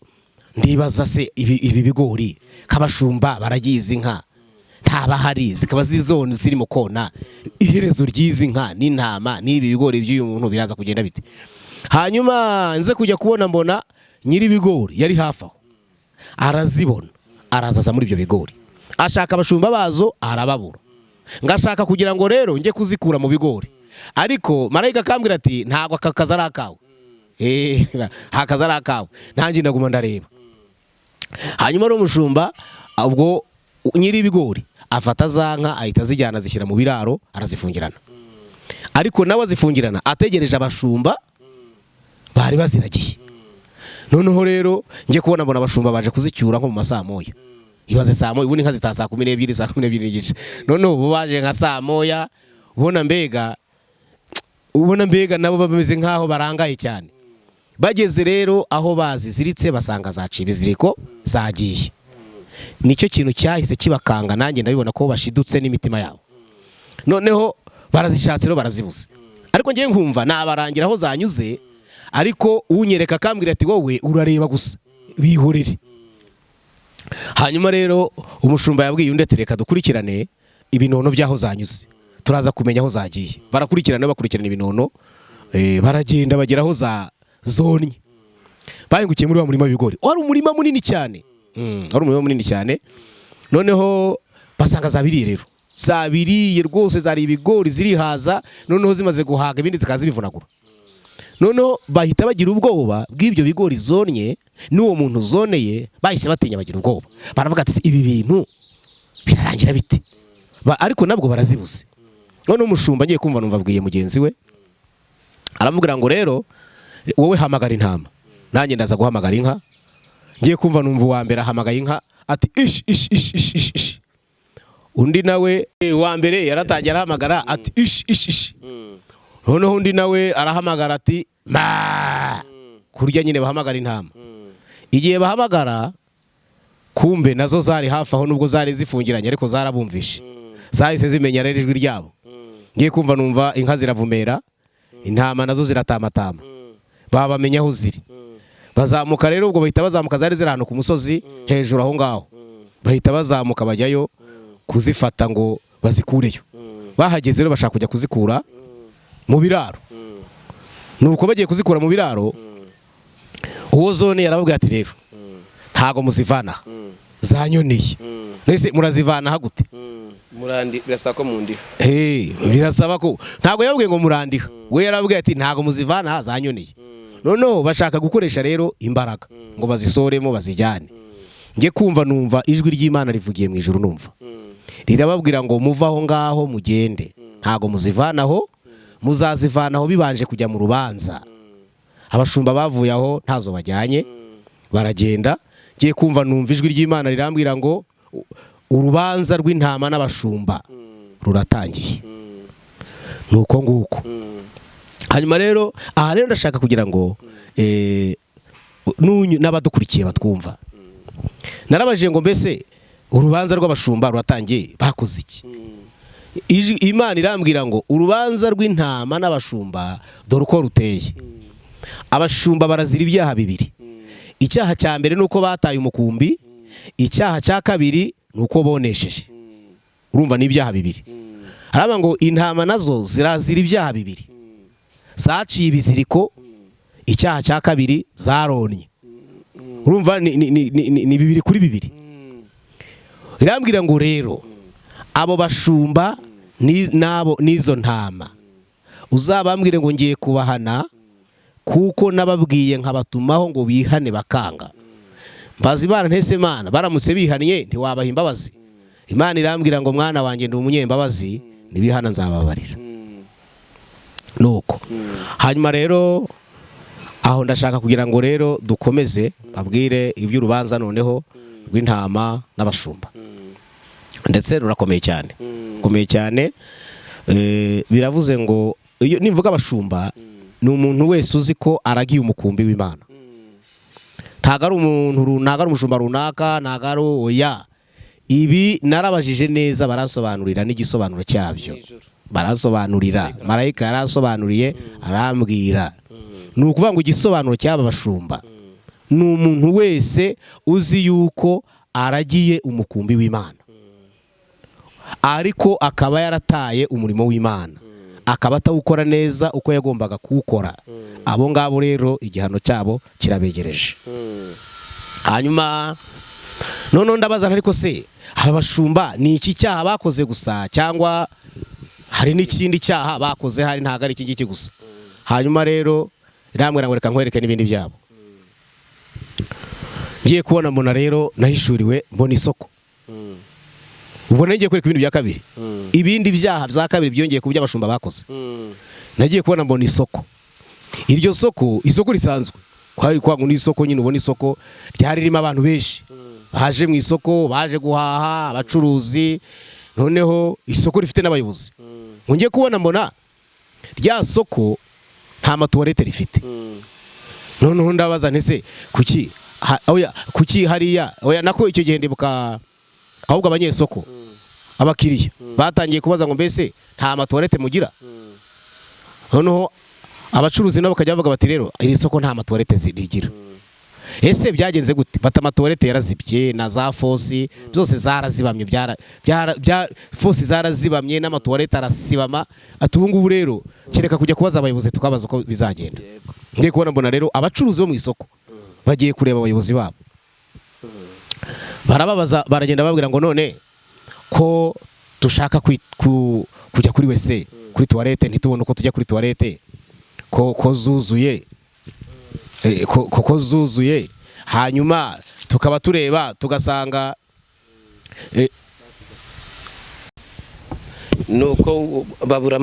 ndibaza: se ibi bigori kabashumba baragize inka ntabahari, zikaba zizone zirimo kona, iherezo ry'izi nka n'intama n'ibi bigori by'uyu muntu biraza kugenda bite? Hanyuma nze kujya kubona mbona nyiri ibigori yari hafi aho, arazibona, arazaza muri ibyo bigori, ashaka abashumba bazo arababura. Ngashaka kugira ngo rero njye kuzikura mu bigori, ariko marayika akambwira ati: "Ntabwo aka kazi ari akawe, akazi ari akawe." Nanjye ndaguma ndareba. Hanyuma rero umushumba, ubwo nyiri ibigori, afata za nka ahita azijyana azishyira mu biraro, arazifungirana, ariko nawe azifungirana ategereje abashumba bari baziragiye. Noneho rero njye kubona mbona abashumba baje kuzicyura nko mu masaa moya. Ibaze saa moya, ubundi inka zitaha saa 12, saa 12:30. Noneho ubu baje nka saa moya, ubona mbega nabo bameze nk'aho barangaye cyane. Bageze rero aho baziziritse basanga zaciye ibiziriko zagiye. Nicyo kintu cyahise kibakanga, nanjye ndabibona ko bashidutse n'imitima yabo. Noneho barazishatse rero barazibuze, ariko ngewe nkumva nabarangira aho zanyuze, ariko unyereka akambwira ati: "Wowe urareba gusa, bihorere." Hanyuma rero umushumba yabwiye undi ati: "Reka dukurikirane ibinono by'aho zanyuze, turaza kumenya aho zagiye." Barakurikirana, bakurikirana ibinono, baragenda bagera aho za zonnye. Bahingukiye muri wa murima w'ibigori, wari umurima munini cyane. Wari umurima munini cyane. Noneho basanga zabiriye rero, zabiriye rwose, zari ibigori zirihaza. Noneho zimaze guhaga ibindi zikaza zibivunagura. Noneho bahita bagira ubwoba bw'ibyo bigori zonnye n'uwo muntu zoneye. Bahise batinya, bagira ubwoba, baravuga ati: "Ibi bintu birarangira bite?" Ariko nabwo barazibuze. None umushumba ngiye kumva numva abwiye mugenzi we, aramubwira ngo rero wowe hamagara intama, nanjye ndaza guhamagara inka. Ngiye kumva numva uwa mbere ahamagaye inka ati ish ish ish ish ish ish. Undi nawe uwa mbere yaratangiye arahamagara ati ish ish ish. Noneho undi nawe arahamagara ati ma, kurya nyine bahamagara intama. Igihe bahamagara kumbe nazo zari hafi aho, nubwo zari zifungiranye ariko zarabumvishe, zahise zimenya rero ijwi ryabo. Ngiye kumva numva inka ziravumera, intama nazo ziratamatama, babamenya aho ziri. Bazamuka rero, ubwo bahita bazamuka, zari ziri ahantu ku musozi hejuru aho ngaho, bahita bazamuka bajyayo kuzifata ngo bazikureyo. Bahageze rero bashaka kujya kuzikura mu biraro. Nuko bagiye kuzikura mu biraro, uwo zone yarababwira ati rero ntago muzivana, zanyoneye. Nese murazivana ha gute? Murandi birasaba ko mundiha. Birasaba ko, ntago yababwiye ngo murandiha, we yarababwiye ati ntago muzivana ha, zanyoneye. Noneho bashaka gukoresha rero imbaraga ngo bazisoremo bazijyane. Nge kumva numva ijwi ry'Imana rivugiye mu ijuru, numva rirababwira ngo muve aho ngaho mugende, ntago muzivanaho, muzazivanaho bibanje kujya mu rubanza. Abashumba bavuye aho ntazo bajyanye, baragenda. Ngiye kumva numva ijwi ry'Imana rirambwira ngo urubanza rw'intama n'abashumba ruratangiye. Nuko nguko. Hanyuma rero aha rero ndashaka kugira ngo n'abadukurikiye batwumva. Narabajije ngo mbese urubanza rw'abashumba ruratangiye, bakoze iki? Imana irambwira ngo urubanza rw'intama n'abashumba dore uko ruteye. Abashumba barazira ibyaha bibiri. Icyaha cya mbere nuko bataye umukumbi, icyaha cya kabiri nuko bonesheje. Urumva ni ibyaha bibiri. Haraba ngo intama nazo zirazira ibyaha bibiri. Zaciye ibiziriko, icyaha cya kabiri zaronye. Urumva ni bibiri kuri bibiri. Irambwira ngo rero abo bashumba nabo n'izo ntama uzabambwire ngo ngiye kubahana, kuko nababwiye nkabatumaho ngo bihane bakanga. Mbaza Imana ntese Imana baramutse bihannye ntiwabaha imbabazi? Imana irambwira ngo mwana wanjye ndi umunyembabazi, nibihana nzababarira. Nuko hanyuma rero aho ndashaka kugira ngo rero dukomeze babwire iby'urubanza noneho rw'intama n'abashumba, ndetse rurakomeye cyane, rukomeye cyane. Biravuze ngo iyo nivuga abashumba ni umuntu wese uzi ko aragiye umukumbi w'Imana. Ntago ari umuntu runaka, ari umushumba runaka, ntago ari oya. Ibi narabajije neza baransobanurira n'igisobanuro cyabyo. Baransobanurira, marayika yaransobanuriye arambwira. Ni ukuvuga ngo igisobanuro cy'aba bashumba ni umuntu wese uzi yuko aragiye umukumbi w'Imana, ariko akaba yarataye umurimo w'Imana, akaba atawukora neza uko yagombaga kuwukora. Abo ngabo rero igihano cyabo kirabegereje. Hanyuma noneho ndabaza ariko se aba bashumba ni iki cyaha bakoze gusa, cyangwa hari n'ikindi cyaha bakoze? Hari, ntago ari iki ngiki gusa. Hanyuma rero irambwira ngo reka nkwereke n'ibindi byabo. Ngiye kubona mbona rero nahishuriwe mbona isoko. Ubwo nagiye kwereka ibindi bya kabiri, ibindi byaha bya kabiri byongeye ku by'abashumba bakoze. Nagiye kubona mbona isoko. Iryo soko, isoko risanzwe, kwari kwangu n'isoko nyine, ubona isoko ryari ririmo abantu benshi baje mu isoko, baje guhaha, abacuruzi. Noneho isoko rifite n'abayobozi. Ngiye kubona mbona rya soko nta matuwarete rifite. Noneho ndabaza nti se kuki oya, kuki hariya oya, nako icyo gihe ndibuka ahubwo abanyesoko abakiriya batangiye kubaza ngo mbese nta matuwarete mugira? Noneho abacuruzi nabo bakajya bavuga bati rero iri soko nta matuwarete rigira. Ese byagenze gute? Bata amatuwarete yarazibye, na za fosi byose zarazibamye, fosi zarazibamye n'amatuwarete arasibama. Ati ubu ngubu rero kereka kujya kubaza abayobozi tukabaza uko bizagenda. Ngiye kubona mbona rero abacuruzi bo mu isoko bagiye kureba abayobozi babo, barababaza, baragenda babwira ngo none ko dushaka kujya kuri wese kuri tuwarete ntitubone uko tujya kuri tuwarete, ko zuzuye, ko zuzuye, hanyuma tukaba tureba tugasanga Nuko babura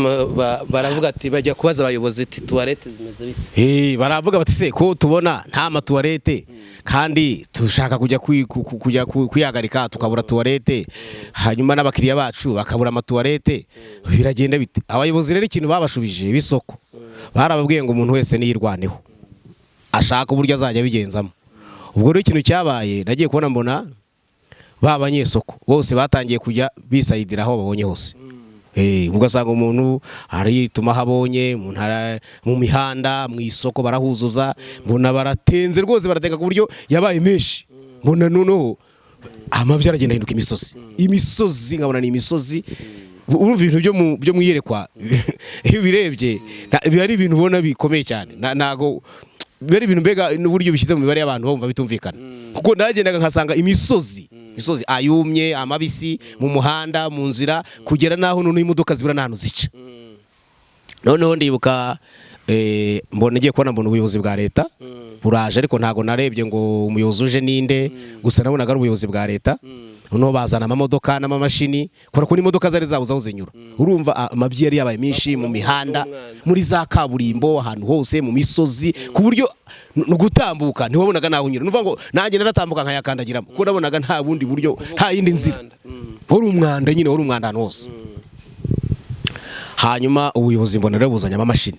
baravuga ati bajya kubaza abayobozi ati tuwarete zimeze bite? Baravuga bati se ko tubona nta matuwarete kandi dushaka kujya kujya kwihagarika tukabura tuwarete, hanyuma n'abakiriya bacu bakabura amatuwarete, biragenda bite? Abayobozi rero ikintu babashubije b'isoko, barababwiye ngo umuntu wese niyirwaneho ashaka uburyo azajya abigenzamo. Ubwo rero ikintu cyabaye, nagiye kubona mbona ba banyesoko bose batangiye kujya bisayidira aho babonye hose. Ugasanga umuntu arituma aho abonye, umuntu mu mihanda, mu isoko barahuzuza, mbona baratenze rwose, baratenga ku buryo yabaye menshi. Mbona noneho amabyi aragenda ahinduka imisozi, imisozi nkabona ni imisozi. Urumva ibintu byo mu iyerekwa, iyo ubirebye biba ari ibintu ubona bikomeye cyane. Ntago biba ari ibintu mbega n'uburyo bishyize mu mibare y'abantu bumva bitumvikana, kuko nagendaga nkasanga imisozi, imisozi ayumye amabisi mu muhanda, mu nzira, kugera n'aho noneho imodoka zibura n'ahantu zica. Noneho ndibuka mbona ngiye kubona mbona ubuyobozi bwa leta buraje, ariko ntago narebye ngo umuyobozi uje ninde, gusa nabonaga ari ubuyobozi bwa leta. Noneho bazana amamodoka n'amamashini, kubera ko n'imodoka zari zabuze aho zinyura. Urumva amabyi yari yabaye menshi mu mihanda, muri za kaburimbo, ahantu hose mu misozi, ku buryo no gutambuka ntiwabonaga naho unyura. Nuvuga ngo nanjye naratambuka nkayakandagiramo, kuko nabonaga nta bundi buryo, nta yindi nzira. Wari umwanda nyine, wari umwanda ahantu hose. Hanyuma ubuyobozi mbona rero buzanye amamashini,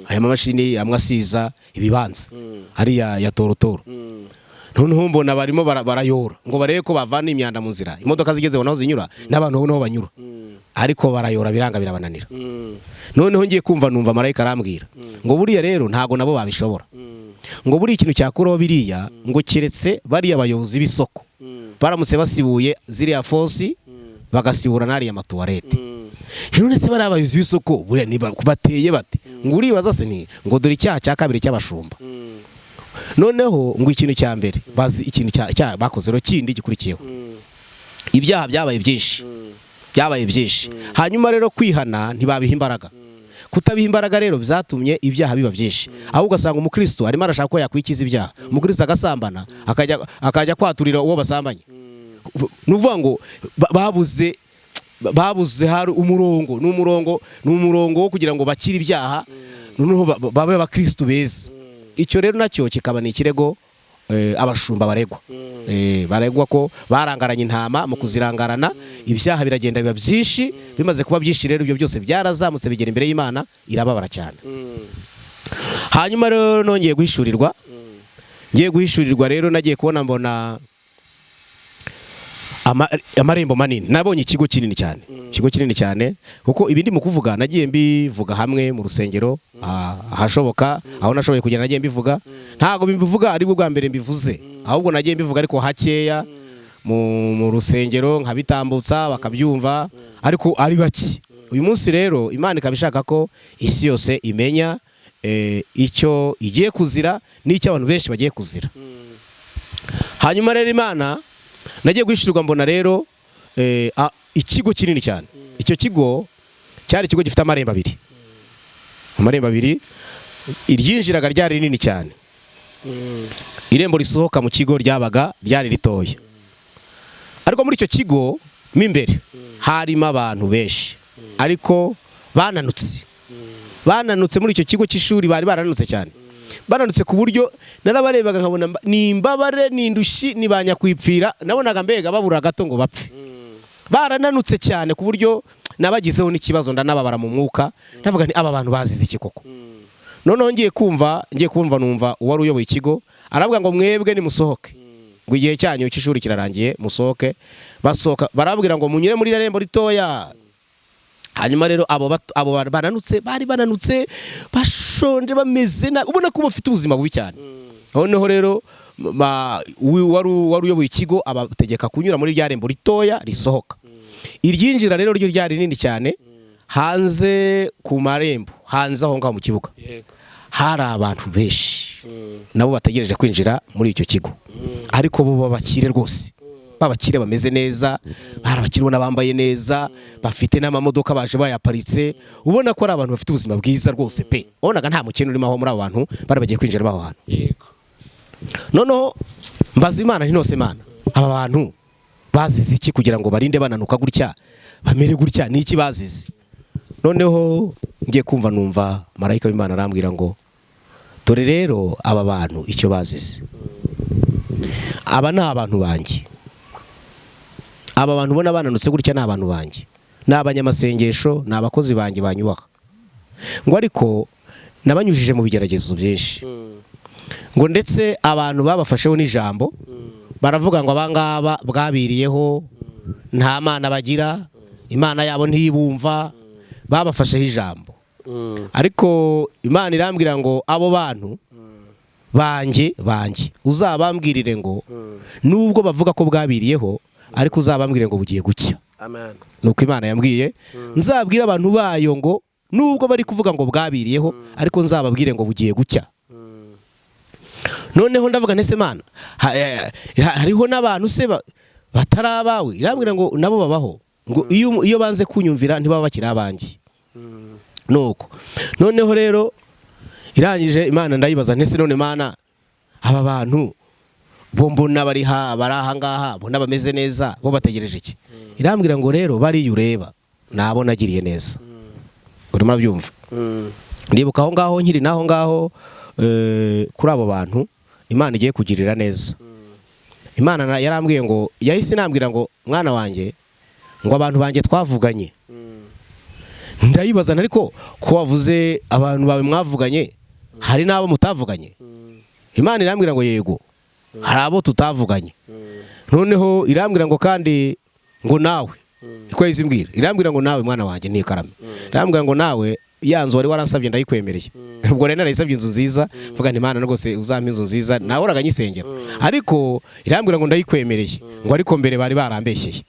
aya mamashini amwe asiza ibibanza hariya ya torotoro. Noneho mbona barimo barayora ngo barebe ko bavana imyanda mu nzira, imodoka zigeze aho zinyura n'abantu babona aho banyura, ariko barayora biranga, birabananira. Noneho ngiye kumva numva marayika arambwira ngo buriya rero ntago nabo babishobora, ngo buriya ikintu cyakuraho biriya ngo keretse bariya bayobozi b'isoko baramutse basibuye ziriya fosi, bagasibura n'ariya matuwarete. None se bariya abayobozi b'isoko buriya niba bateye bate? Ngo uribaza se ni ngo dore icyaha cya kabiri cy'abashumba. Noneho ngo ikintu cya mbere bazi, ikintu cya bakoze rero kindi gikurikiyeho, ibyaha byabaye byinshi, byabaye byinshi. Hanyuma rero kwihana ntibabiha imbaraga. Kutabiha imbaraga rero byatumye ibyaha biba byinshi, aho ugasanga umukristo arimo arashaka ko yakwikiza ibyaha, umukristo agasambana, akajya kwaturira uwo basambanye. Ni ukuvuga ngo babuze hari umurongo, ni umurongo wo kugira ngo bakire ibyaha, noneho babe abakristo beza. Icyo rero nacyo kikaba ni ikirego abashumba baregwa. Baregwa ko barangaranye intama, mu kuzirangarana ibyaha biragenda biba byinshi. Bimaze kuba byinshi rero, ibyo byose byarazamutse bigera imbere y'Imana, irababara cyane. Hanyuma rero nongeye guhishurirwa, ngiye guhishurirwa rero, nagiye kubona mbona amarembo manini. Nabonye ikigo kinini cyane, ikigo kinini cyane, kuko ibi ndi mu kuvuga nagiye mbivuga hamwe mu rusengero, ahashoboka aho nashoboye kugera nagiye mbivuga. Ntabwo mbivuga ari bwo bwa mbere mbivuze, ahubwo nagiye mbivuga ariko hakeya mu rusengero, nkabitambutsa bakabyumva, ariko ari bake. Uyu munsi rero Imana ikaba ishaka ko isi yose imenya icyo igiye kuzira n'icyo abantu benshi bagiye kuzira. Hanyuma rero Imana nagiye guhishurirwa mbona rero ikigo kinini cyane. Icyo kigo cyari ikigo gifite amarembo abiri, amarembo abiri. Iryinjiraga ryari rinini cyane, irembo risohoka mu kigo ryabaga ryari ritoya. Ariko muri icyo kigo mo imbere harimo abantu benshi, ariko bananutse, bananutse. Muri icyo kigo cy'ishuri bari barananutse cyane, bananutse ku buryo narabarebaga nkabona ni imbabare, ni indushyi, ni ba nyakwipfira. Nabonaga mbega babura gato ngo bapfe. Barananutse cyane ku buryo nabagizeho n'ikibazo, ndanababara mu mwuka, ndavuga nti aba bantu bazize iki koko? Noneho ngiye kumva numva uwari uyoboye ikigo aravuga ngo mwebwe nimusohoke, ngo igihe cyanyu cy'ishuri kirarangiye, musohoke. Basohoka, barabwira ngo munyure muri irembo ritoya. Hanyuma rero abo bananutse, bari bananutse, bashonje, bameze nabi, ubona ko bafite ubuzima bubi cyane. Noneho rero wari uyoboye ikigo abategeka kunyura muri rya rembo ritoya risohoka. Iryinjira rero ryo ryari rinini cyane. Hanze ku marembo, hanze aho ngaho mu kibuga, hari abantu benshi nabo bategereje kwinjira muri icyo kigo, ariko bo babakire rwose, babakire bameze neza, bari abakire ubona bambaye neza, bafite n'amamodoka baje bayaparitse, ubona ko ari abantu bafite ubuzima bwiza rwose pe. Wabonaga nta mukene urimo aho muri abo bantu bari bagiye kwinjira aho hantu. Noneho mbaza Imana nti nose Imana, aba bantu Bazize iki kugira ngo barinde bananuka gutya, bamere gutya? Ni iki bazize? Noneho ngiye kumva numva marayika w'Imana arambwira ngo dore rero aba bantu icyo bazize, aba ni abantu banjye, aba bantu ubona bananutse gutya ni abantu banjye, ni abanyamasengesho, ni abakozi banjye banyubaha, ngo ariko nabanyujije mu bigeragezo byinshi, ngo ndetse abantu babafasheho n'ijambo baravuga ngo abangaba bwabiriyeho, nta mana bagira, Imana yabo ntibumva, babafasheho ijambo. Ariko Imana irambwira ngo abo bantu banjye uzabambwirire ngo nubwo bavuga ko bwabiriyeho, ariko uzabambwire ngo bugiye gucya. Amen. Nuko Imana yambwiye nzabwire abantu bayo ngo nubwo bari kuvuga ngo bwabiriyeho, ariko nzababwire ngo bugiye gucya. Noneho ndavuga ntese Mana, hariho n'abantu se batari abawe? Irambwira ngo nabo babaho, ngo iyo banze kunyumvira ntibaba bakiri abanjye. Nuko noneho rero irangije Imana ndayibaza ntese none Mana, aba bantu bo mbona bari aha ngaha, mbona bameze neza, bo bategereje iki? Irambwira ngo rero bariya ureba nabo nagiriye neza. Urimo urabyumva? Ndibuka aho ngaho nkiri naho ngaho, kuri abo bantu Imana igiye kugirira neza. Imana yarambwiye ngo, yahise inambwira ngo mwana wanjye, ngo abantu banjye twavuganye. Ndayibaza ariko ko wavuze abantu bawe mwavuganye, hari n'abo mutavuganye? Imana irambwira ngo yego, hari abo tutavuganye. Noneho irambwira ngo kandi ngo nawe, niko yahise imbwira, irambwira ngo nawe mwana wanjye ntikarame, irambwira ngo nawe ya nzu wari waransabye ndayikwemereye. Ubwo rero narayisabye inzu nziza, mvuga nti Imana rwose uzampa inzu nziza, nahoraga nyisengera, ariko irambwira ngo ndayikwemereye, ngo ariko mbere bari barambeshyeye.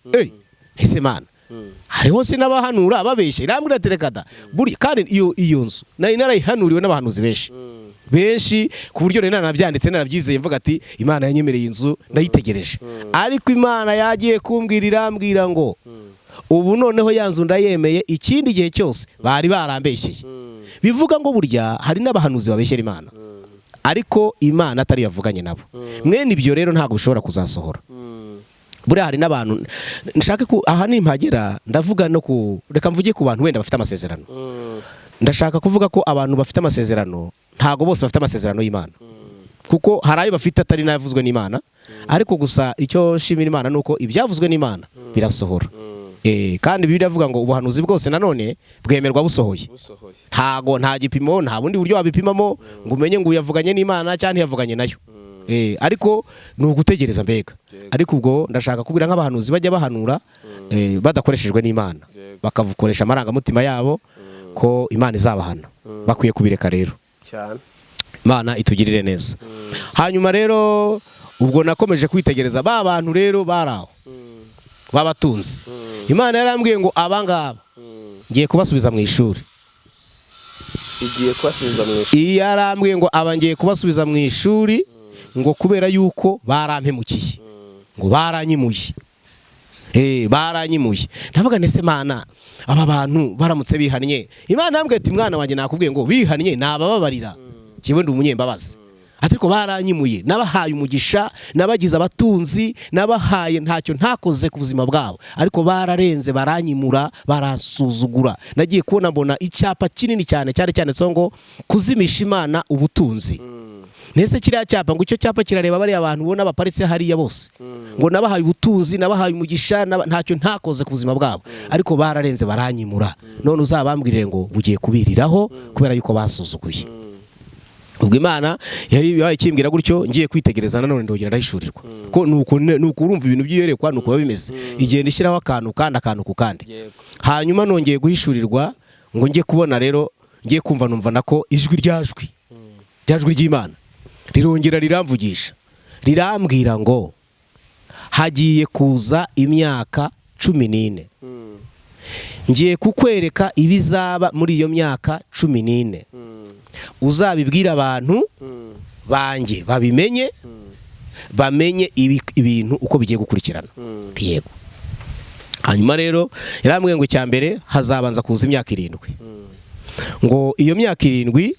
Ese Mana, hariho sinabahanura babeshye? Irambwira ati reka da, kandi iyo nzu nari narayihanuriwe n'abahanuzi benshi benshi, ku buryo nari narabyanditse narabyizeye, mvuga ati Imana yanyemereye inzu ndayitegereje. Ariko Imana yagiye kumbwira irambwira ngo ubu noneho ya nzu ndayemeye, ikindi gihe cyose bari barambeshyeye. Bivuga ngo burya hari n'abahanuzi babeshyera Imana, ariko Imana atari yavuganye nabo. Mwene ibyo rero ntabwo bishobora kuzasohora. Buriya hari n'abantu nshaka ko aha nimpagera ndavuga no ku, reka mvuge ku bantu wenda bafite amasezerano. Ndashaka kuvuga ko abantu bafite amasezerano ntago bose bafite amasezerano y'Imana, kuko hari ayo bafite atari n'ayavuzwe n'Imana. Ariko gusa icyo nshimira Imana nuko ibyavuzwe n'Imana birasohora. Kandi Bibiliya ivuga ngo ubuhanuzi bwose nanone bwemerwa busohoye. Ntago nta gipimo, nta bundi buryo wabipimamo ngo umenye ngo uyavuganye n'Imana cyangwa ntiyavuganye nayo. Ariko ni ugutegereza mbega. Ariko ubwo ndashaka kubwira nk'abahanuzi bajya bahanura badakoreshejwe n'Imana, bakavukoresha amarangamutima yabo, ko Imana izabahana. Bakwiye kubireka rero cyane. Imana itugirire neza. Hanyuma rero ubwo nakomeje kwitegereza ba bantu rero baraho babatunze. Imana yarambwiye ngo abangaba ngiye kubasubiza mu ishuri. Igiye kubasubiza mu ishuri. Yarambwiye ngo aba ngiye kubasubiza mu ishuri, ngo kubera yuko barampemukiye, ngo baranyimuye. Baranyimuye. Ndavuga nese Mana, aba bantu baramutse bihannye. Imana yambwiye ati mwana wanjye nakubwiye ngo bihannye nabababarira, kiwe ndi umunyembabazi. Ariko baranyimuye, nabahaye umugisha, nabagize abatunzi, nabahaye ntacyo ntakoze ku buzima bwabo, ariko bararenze baranyimura, barasuzugura. Nagiye kubona mbona icyapa kinini cyane cyane cyanditseho ngo kuzimisha Imana ubutunzi. Nese kiriya cyapa, ngo icyo cyapa kirareba bariya bantu ubona baparitse hariya bose, ngo nabahaye ubutunzi, nabahaye umugisha, ntacyo ntakoze ku buzima bwabo, ariko bararenze baranyimura. None uzabambwirire ngo bugiye kubiriraho kubera yuko basuzuguye. Ubwo Imana yabaye ikimbwira gutyo, ngiye kwitegereza nanone ndongera ndahishurirwa ko nuko urumva ibintu by'iyerekwa nuko biba bimeze, igenda ishyiraho akantu kandi akantu ku kandi. Hanyuma nongeye guhishurirwa ngo ngiye kubona rero, ngiye kumva numva nako ijwi ryajwi ry'Imana rirongera riramvugisha, rirambwira ngo hagiye kuza imyaka 14, ngiye kukwereka ibizaba muri iyo myaka 14, uzabibwira abantu banjye babimenye, bamenye ibintu uko bigiye gukurikirana. Yego. Hanyuma rero yarambwiye ngo icya mbere hazabanza kuza imyaka 7, ngo iyo myaka 7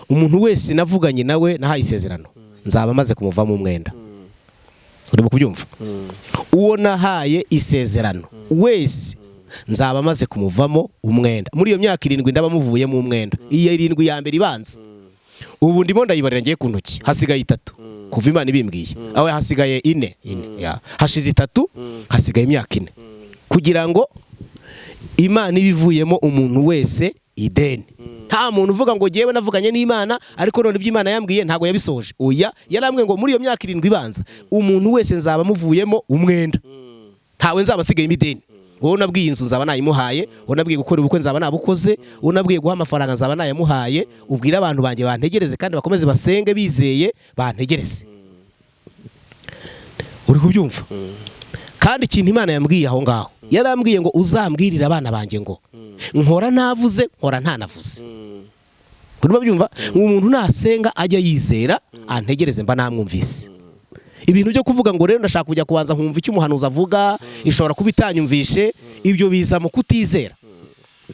umuntu wese navuganye nawe nahaye isezerano nzaba maze kumuvamo umwenda. Urimo kubyumva? Uwo nahaye isezerano wese nzaba maze kumuvamo umwenda. Muri iyo myaka 7 ndaba muvuyemo umwenda. Iyo 7 ya mbere ibanza, ubu ndimo ndayibarira ngiye ku ntoki, hasigaye 3 kuva Imana ibimbwiye. Aho hasigaye 4, ya hashize 3, hasigaye imyaka 4 kugira ngo Imana ibivuyemo umuntu wese ideni. Nta muntu uvuga ngo jyewe navuganye n'Imana ariko none ibyo Imana yambwiye ntago yabisohoje. Oya, yarambwiye ngo muri iyo myaka 7 ibanza umuntu wese nzaba muvuyemo umwenda, ntawe nzaba asigayemo ideni. Wowe nabwiye inzu nzaba nayimuhaye, wowe nabwiye gukora ubukwe nzaba nabukoze, wowe nabwiye guha amafaranga nzaba nayamuhaye. Ubwire abantu banjye bantegereze kandi bakomeze basenge bizeye, bantegereze. Uri kubyumva? Kandi ikintu Imana yambwiye aho ngaho, yarambwiye ngo uzambwirire abana banjye ngo nkora ntavuze, nkora ntanavuze. Urimo byumva? Umuntu nasenga ajya yizera, antegereze mba namwumvise. Ibintu byo kuvuga ngo rero ndashaka kujya kubanza nkumva icyo umuhanuzi avuga, ishobora kuba itanyumvishe, ibyo biza mu kutizera.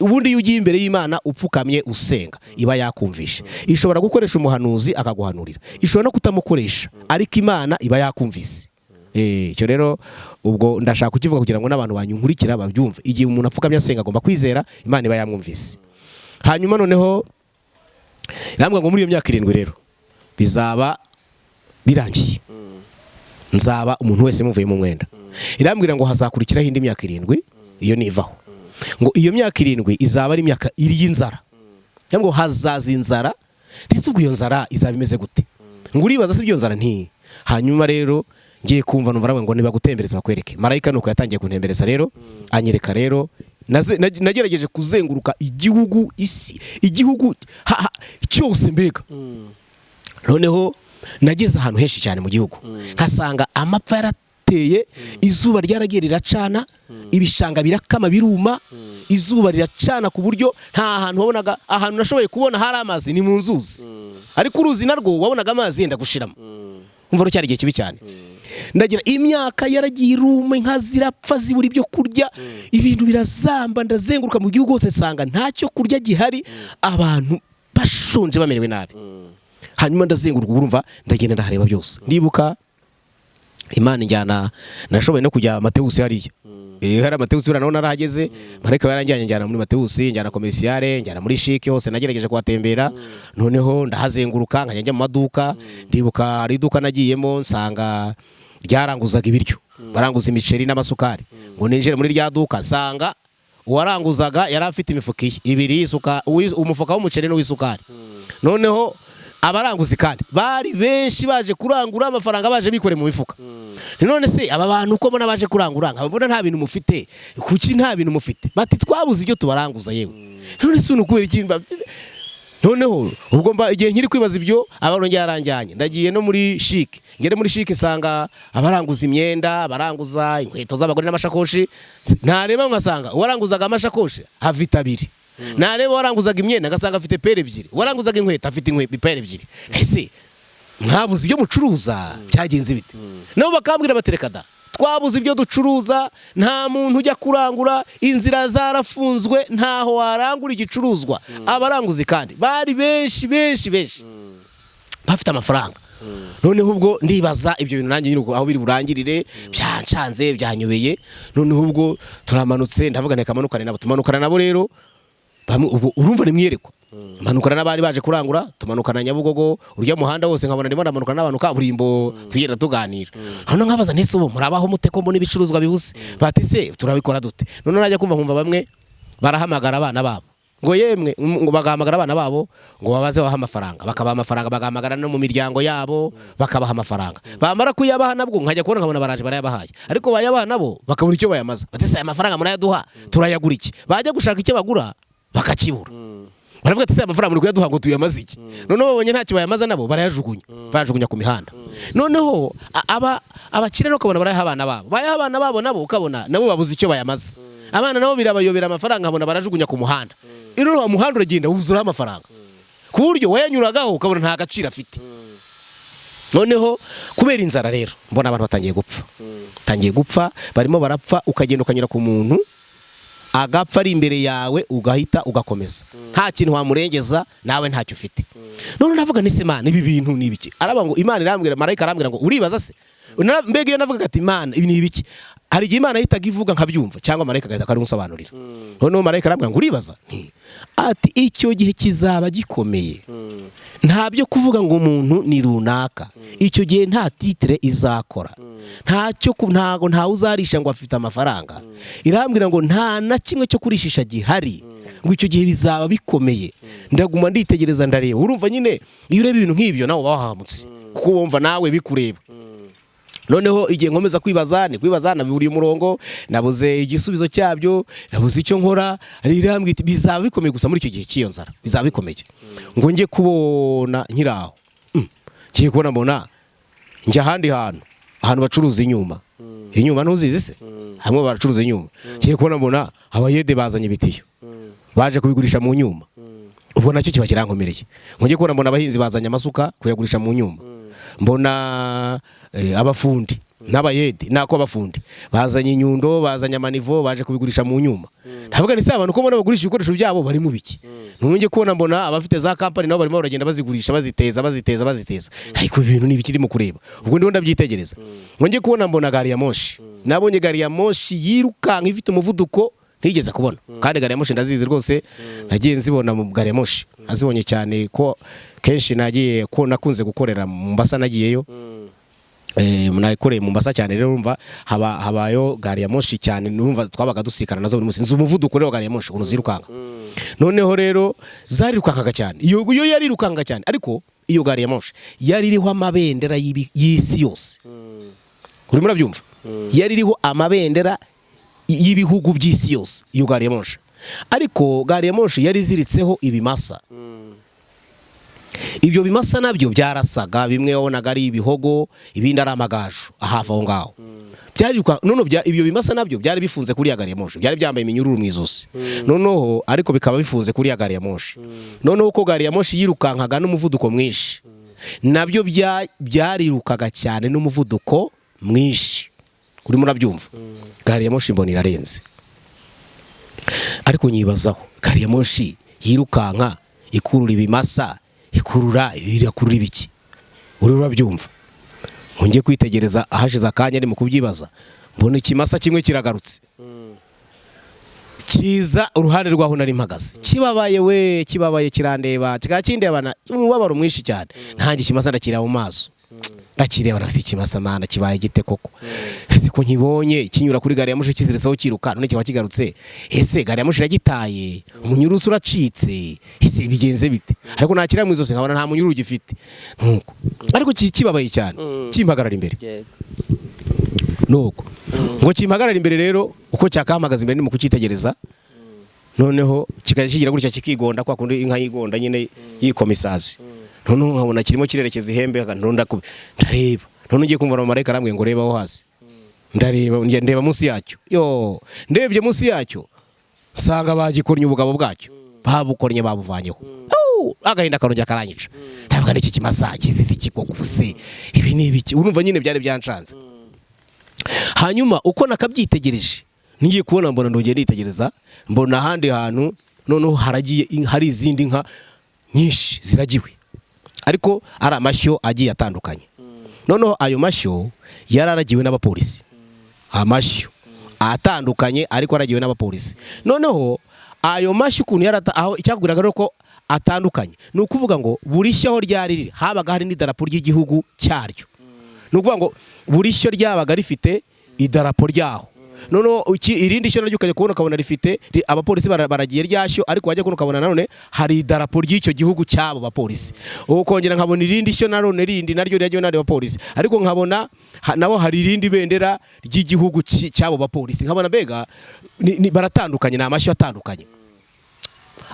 Ubundi iyo ugiye imbere y'Imana upfukamye usenga, iba yakumvishe. Ishobora gukoresha umuhanuzi akaguhanurira, ishobora no kutamukoresha, ariko Imana iba yakumvise. Icyo rero ubwo ndashaka kukivuga kugira ngo n'abantu banyunkurikira babyumve. Igihe umuntu apfukamye asenga agomba kwizera, Imana iba yamwumvise. Hanyuma noneho irambwira ngo muri iyo myaka 7 rero bizaba birangiye, nzaba umuntu wese muvuye mu mwenda. Irambwira ngo hazakurikiraho indi myaka 7, iyo nivaho. Ngo iyo myaka 7 izaba ari imyaka iri y'inzara, ngo hazaza inzara. Ndetse ubwo iyo nzara izaba imeze gute? Ngo uribaza se ibyo nzara nti. Hanyuma rero ngiye kumva numva ngo niba gutembereza bakwereke. Marayika nuko yatangiye kuntembereza rero, anyereka rero. Nagerageje kuzenguruka igihugu, isi, igihugu cyose mbega. Noneho nageze ahantu henshi cyane mu gihugu, nkasanga amapfa yarateye, izuba ryaragiye riracana, ibishanga birakama biruma, izuba riracana ku buryo nta hantu wabonaga. Ahantu nashoboye kubona hari amazi ni mu nzuzi, ariko uruzi narwo wabonaga amazi yenda gushiramo. Umva cyari igihe kibi cyane. Ndagira imyaka yaragiye iruma, inka zirapfa zibura ibyo kurya, ibintu birazamba. Ndazenguruka mu gihugu hose nsanga ntacyo kurya gihari, abantu bashonje bamerewe nabi. Hanyuma ndazenguruka, urumva ndagenda ndahareba byose. Ndibuka Imana injyana, nashoboye no kujya Matewusi hariya. Hari Matewusi buriya naho narahageze, marayika yaranjyanye njyana muri Matewusi, njyana Commerciale, njyana muri CHIC, hose nagerageje kuhatembera. Noneho ndahazenguruka nkajya njya mu maduka. Ndibuka hari iduka nagiyemo nsanga ryaranguzaga ibiryo, baranguza imiceri n'amasukari. Ngo ninjire muri rya duka nsanga uwaranguzaga yari afite imifuka ibiri y'isuka, umufuka w'umuceri n'uw'isukari. Noneho abaranguzi kandi bari benshi baje kurangura, amafaranga baje bikoreye mu mifuka. None se aba bantu uko mbona baje kurangura nkabona nta bintu mufite, kuki nta bintu mufite? Bati twabuze ibyo tubaranguza yewe. None se ukubera iki? Noneho ubwo mba igihe nkiri kwibaza ibyo, abarongera yaranjyanye, ndagiye no muri CHIC. Ngere muri CHIC nsanga abaranguza imyenda, abaranguza inkweto z'abagore n'amashakoshi. Ntareba ngasanga uwaranguzaga amashakoshi afite abiri, nareba uwaranguzaga imyenda agasanga afite paire 2, uwaranguzaga inkweto afite inkweto paire 2. Ese mwabuze ibyo mucuruza, byagenze bite? Nabo bakambwira batereka da, twabuze ibyo ducuruza, nta muntu ujya kurangura, inzira zarafunzwe, ntaho warangura igicuruzwa. Abaranguzi kandi bari benshi benshi benshi bafite amafaranga. Noneho ubwo ndibaza ibyo bintu nanjye nyine aho biri burangirire, byancanze, byanyobeye. Noneho ubwo turamanutse, ndavuga reka manukane nabo. Tumanukana nabo rero bamwe, ubwo urumva ni mwiyerekwa, manukana n'abari baje kurangura, tumanukana Nyabugogo, urya muhanda wose nkabona ndimo ndamanukana n'abantu kaburimbo, tugenda tuganira. Hano nkabaza nese ubu murabaho mute ko mbona ibicuruzwa bibuze? Bati se turabikora dute? Noneho najya kumva nkumva bamwe barahamagara abana babo ngo yemwe, ngo bagahamagara abana babo ngo babaze babahe amafaranga, bakabaha amafaranga, bagahamagara no mu miryango yabo bakabaha amafaranga. Bamara kuyabaha nabwo nkajya kubona nkabona baraje barayabahaye, ariko bayabaha nabo bakabura icyo bayamaza. Bati se aya mafaranga murayaduha turayagura iki? Bajya gushaka icyo bagura bakakibura. Baravuga ati se aya mafaranga muri kuyaduha ngo tuyamaze iki? Noneho babonye ntacyo bayamaza nabo barayajugunya, bayajugunya ku mihanda. Noneho aba abakire no ukabona barayaha abana babo, bayaha abana babo nabo ukabona nabo babuze icyo bayamaza. Abana nabo birabayobera, amafaranga nkabona barajugunya ku muhanda. Rero wa muhanda uragenda wuzuraho amafaranga ku buryo wayanyuragaho ukabona nta gaciro afite. Noneho kubera inzara rero mbona abantu batangiye gupfa, barimo barapfa. Ukagenda ukanyura ku muntu Agapfa ari imbere yawe, ugahita ugakomeza, nta kintu wamurengeza, nawe ntacyo ufite. None ndavuga nti: "Se Imana, ibi bintu ni ibiki?" Araba ngo Imana irambwira, marayika arambwira ngo: "Uribaza se?" Mbega iyo navugaga ati: "Imana, ibi ni ibiki?" Hari igihe Imana yahitaga ivuga nkabyumva, cyangwa marayika agahita akabimusobanurira. Noneho marayika arambwira ngo: "Uribaza?" Nti. Ati: "Icyo gihe kizaba gikomeye, nta byo kuvuga ngo umuntu ni runaka. Icyo gihe nta titre izakora, ntacyo ntago ntawe uzarisha ngo afite amafaranga." Irambwira ngo nta na kimwe cyo kurishisha gihari, ngo icyo gihe bizaba bikomeye. Ndaguma nditegereza, ndareba. Urumva nyine iyo ureba ibintu nk'ibyo nawe uba wahamutse, kuko wumva nawe bikureba. Noneho igihe nkomeza kwibaza, ni kwibaza, nabiburiye umurongo, nabuze igisubizo cyabyo, nabuze icyo nkora. Irambwira iti: "Bizaba bikomeye gusa muri icyo gihe cy'iyo nzara, bizaba bikomeye." Ngo njye kubona nkiri aho, ngiye kubona mbona njya ahandi hantu, ahantu bacuruza inyuma. Inyuma ntuzizi se? Hamwe baracuruza inyuma. Ngiye kubona mbona abayede bazanye ibitiyo, baje kubigurisha mu nyuma. Ubwo nacyo kiba kirankomereye. Ngo njye kubona mbona abahinzi bazanye amasuka kuyagurisha mu nyuma. Mbona abafundi n'abayede, nako abafundi bazanye inyundo, bazanye amanivo, baje kubigurisha mu nyuma. Ndavuga ni se abantu ko mbona bagurisha ibikoresho byabo bari mu biki? Ntunge kubona mbona abafite za kampani nabo barimo baragenda bazigurisha, baziteza, baziteza, baziteza. Ariko ibintu ni ibiki ndimo kureba? Ubwo ndiho ndabyitegereza, ngo njye kubona mbona gari ya moshi. Nabonye gari ya moshi yirukanka ifite umuvuduko ntigeze kubona. Kandi gari ya moshi ndazizi rwose, nagiye nzibona mu gari ya moshi, nazibonye cyane ko kenshi nagiye ko nakunze gukorera mu Mombasa, nagiyeyo. Nakoreye Mombasa cyane. Rero urumva haba habayo gari ya moshi cyane, urumva twabaga dusikana nazo buri munsi. Nzi umuvuduko rero wa gari ya moshi ukuntu zirukanka. Noneho rero zarirukankaga cyane, iyo yarirukankaga cyane. Ariko iyo gari ya moshi yari iriho amabendera y'isi yose. Urimo urabyumva? Yari iriho amabendera y'ibihugu by'isi yose iyo gari ya moshi. Ariko gari ya moshi yari iziritseho ibimasa. Ibyo bimasa nabyo byarasaga, bimwe wabonaga ari ibihogo, ibindi ari amagaju hafi aho ngaho. None ibyo bimasa nabyo byari bifunze kuri ya gari ya moshi, byari byambaye iminyururu mu izosi, noneho ariko bikaba bifunze kuri ya gari ya moshi. Noneho uko gari ya moshi yirukankaga n'umuvuduko mwinshi, nabyo byarirukaga cyane n'umuvuduko mwinshi. Urimo urabyumva? Gari ya moshi mbona irarenze. Ariko nyibazaho, gari ya moshi yirukanka ikurura ibimasa, ikurura, irakurura ibiki? Uri urabyumva? Ngiye kwitegereza, ahashize akanya ari mu kubyibaza, mbona ikimasa kimwe kiragarutse, kiza uruhande rw'aho nari mpagaze, kibabaye we, kibabaye, kirandeba, kikaba kindebana umubabaro mwinshi cyane. Ntange ikimasa ndakireba mu maso, ndakireba, nasi ikimasa mana kibaye gite koko? Ese ko nkibonye kinyura kuri gari ya moshi kiziritseho kiruka, none kiba kigarutse, ese gari ya moshi iragitaye, umunyururu uracitse, ese bigenze bite? Ariko nakira mu izosi nkabona nta munyururu gifite nuko, ariko kibabaye cyane, kimpagarara imbere. Nuko ngo kimpagarara imbere rero, uko cyakampagaze imbere ndimo kucyitegereza, noneho kikajya kigira gutya kikigonda kwa kundi inka yigonda nyine yikoma isazi. Noneho nkabona kirimo kirerekeza ihembe, ndareba. None ugiye kumva marayika arambwiye ngo: "Reba aho hasi." Ndareba, njya ndeba munsi yacyo. Yo, ndebye munsi yacyo nsanga bagikoranye ubugabo bwacyo, babukoranye, babuvanyeho. Au, agahinda karongera karanyica. Ndavuga n'iki kimasa kizize iki koko se? Ibi ni ibiki? Urumva nyine byari byancanze. Hanyuma uko nakabyitegereje, ngiye kubona mbona ndongera nditegereza, mbona ahandi hantu noneho haragiye hari izindi nka nyinshi ziragiwe, ariko ari amashyo agiye atandukanye. Noneho ayo mashyo yari aragiwe n'abapolisi, amashyo atandukanye ariko aragiwe n'abapolisi. Noneho ayo mashyo ukuntu yari aho icyakubwiraga rero ko atandukanye, ni ukuvuga ngo buri shyo aho ryari riri habaga hari n'idarapo ry'igihugu cyaryo. Ni ukuvuga ngo buri shyo ryabaga rifite idarapo ryaho. Noneho irindi shyo naryo ukajya kubona ukabona rifite abapolisi baragiye ryashyo, ariko wajya kubona ukabona nanone hari idarapo ry'icyo gihugu cy'abo bapolisi. Ubu kongera nkabona irindi shyo nanone rindi naryo ryagiwe n'abandi bapolisi, ariko nkabona nabo hari irindi bendera ry'igihugu cy'abo bapolisi. Nkabona mbega baratandukanye, ni amashyo atandukanye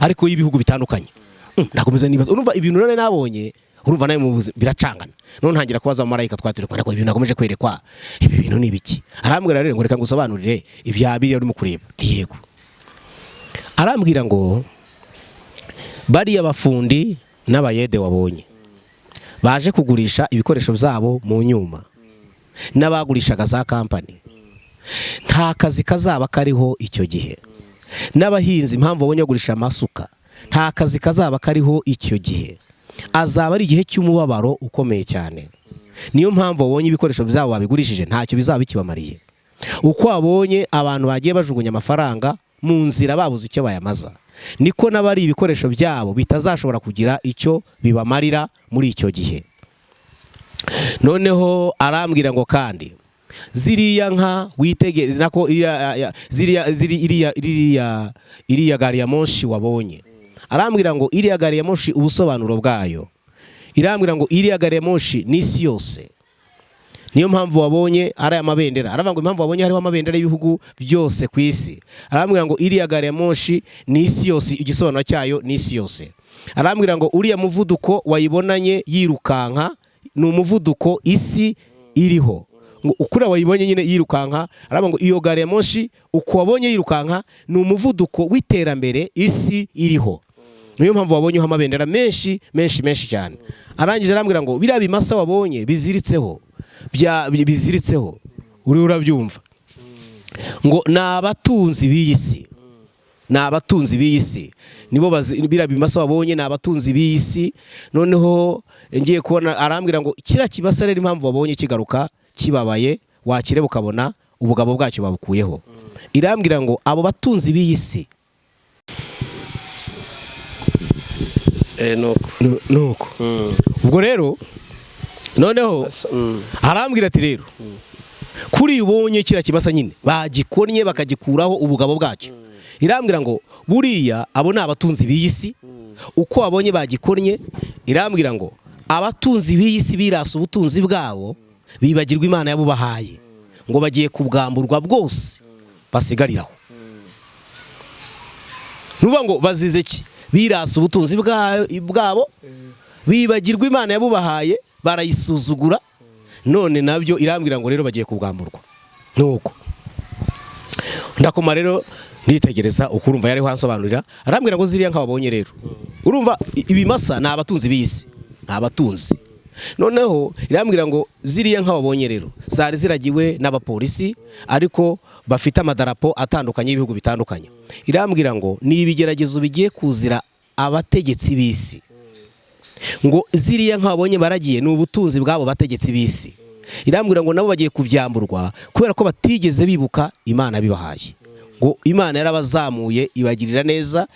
ariko y'ibihugu bitandukanye. Ndakomeza nibaza. Urumva ibintu none nabonye, urumva nawe mu buzima biracangana. None ntangira kubaza abamarayika twatiri kumwe, ibintu nakomeje kwerekwa, ibi bintu ni ibiki? Arambwira rero ngo: "Reka ngusobanurire ibya biriya urimo kureba." Nti: "Yego." Arambwira ngo: "Bariya bafundi n'abayede wabonye baje kugurisha ibikoresho byabo mu nyuma, n'abagurishaga za kampani, nta kazi kazaba kariho icyo gihe." N'abahinzi, impamvu babonye bagurisha amasuka, nta kazi kazaba kariho icyo gihe. Azaba ari igihe cy'umubabaro ukomeye cyane. Niyo mpamvu babonye ibikoresho byabo babigurishije, ntacyo bizaba bikibamariye. Uko wabonye abantu bagiye bajugunya amafaranga mu nzira babuze icyo bayamaza, niko n'abari ibikoresho byabo bitazashobora kugira icyo bibamarira muri icyo gihe. Noneho arambwira ngo kandi ziriya nka witegereza nako ziriya ziri iriya iriya iriya gari ya moshi wabonye, arambwira ngo iriya gari ya moshi ubusobanuro bwayo, irambwira ngo iriya gari ya moshi ni isi yose. Niyo mpamvu wabonye ari aya mabendera. Aravuga ngo impamvu wabonye hariho amabendera y'ibihugu byose ku isi, arambwira ngo iriya gari ya moshi ni isi yose, igisobanuro cyayo ni isi yose. Arambwira ngo uriya muvuduko wayibonanye yirukanka ni umuvuduko isi iriho. Ngo ukuriya wayibonye nyine yirukanka, aravuga ngo iyo gari ya moshi uko wabonye yirukanka ni umuvuduko w'iterambere isi iriho. Niyo mpamvu wabonyeho amabendera menshi menshi menshi cyane. Arangije arambwira ngo biriya bimasa wabonye biziritseho, biziritseho, uri urabyumva, ngo ni abatunzi b'iyi si, ni abatunzi b'iyi si nibo biriya bimasa wabonye ni abatunzi b'iyi si. Noneho ngiye kubona, arambwira ngo kiriya kimasa rero impamvu wabonye kigaruka kibabaye, wakireba ukabona ubugabo bwacyo babukuyeho, irambwira ngo abo batunzi b'iyi si. Nuko. Nuko ubwo rero noneho arambwira ati rero kuri ubonye kiriya kimasa nyine bagikonnye bakagikuraho ubugabo bwacyo, irambwira ngo buriya abo ni abatunzi b'iyi si. Uko wabonye bagikonnye, irambwira ngo abatunzi b'iyi si birasa ubutunzi bwabo bibagirwa Imana yabubahaye, ngo bagiye kubwamburwa bwose basigariraho. Nuvuga ngo bazize ki? Birasa ubutunzi bwabo bibagirwa Imana yabubahaye, barayisuzugura, none nabyo irambwira ngo rero bagiye kubwamburwa. Nuko ndakoma rero nitegereza uko urumva yariho ansobanurira, arambwira ngo ziriya nka wabonye rero, urumva ibimasa ni abatunzi b'iyi si, ni abatunzi. Noneho irambwira ngo ziriya nka wabonye rero zari ziragiwe n'abapolisi ariko bafite amadarapo atandukanye y'ibihugu bitandukanye. Irambwira ngo ni ibigeragezo bigiye kuzira abategetsi b'isi. Ngo ziriya nka wabonye baragiye ni ubutunzi bw'abo bategetsi b'isi. Irambwira ngo nabo bagiye kubyamburwa kubera ko batigeze bibuka Imana bibahaye. Ngo Imana yarabazamuye ibagirira neza,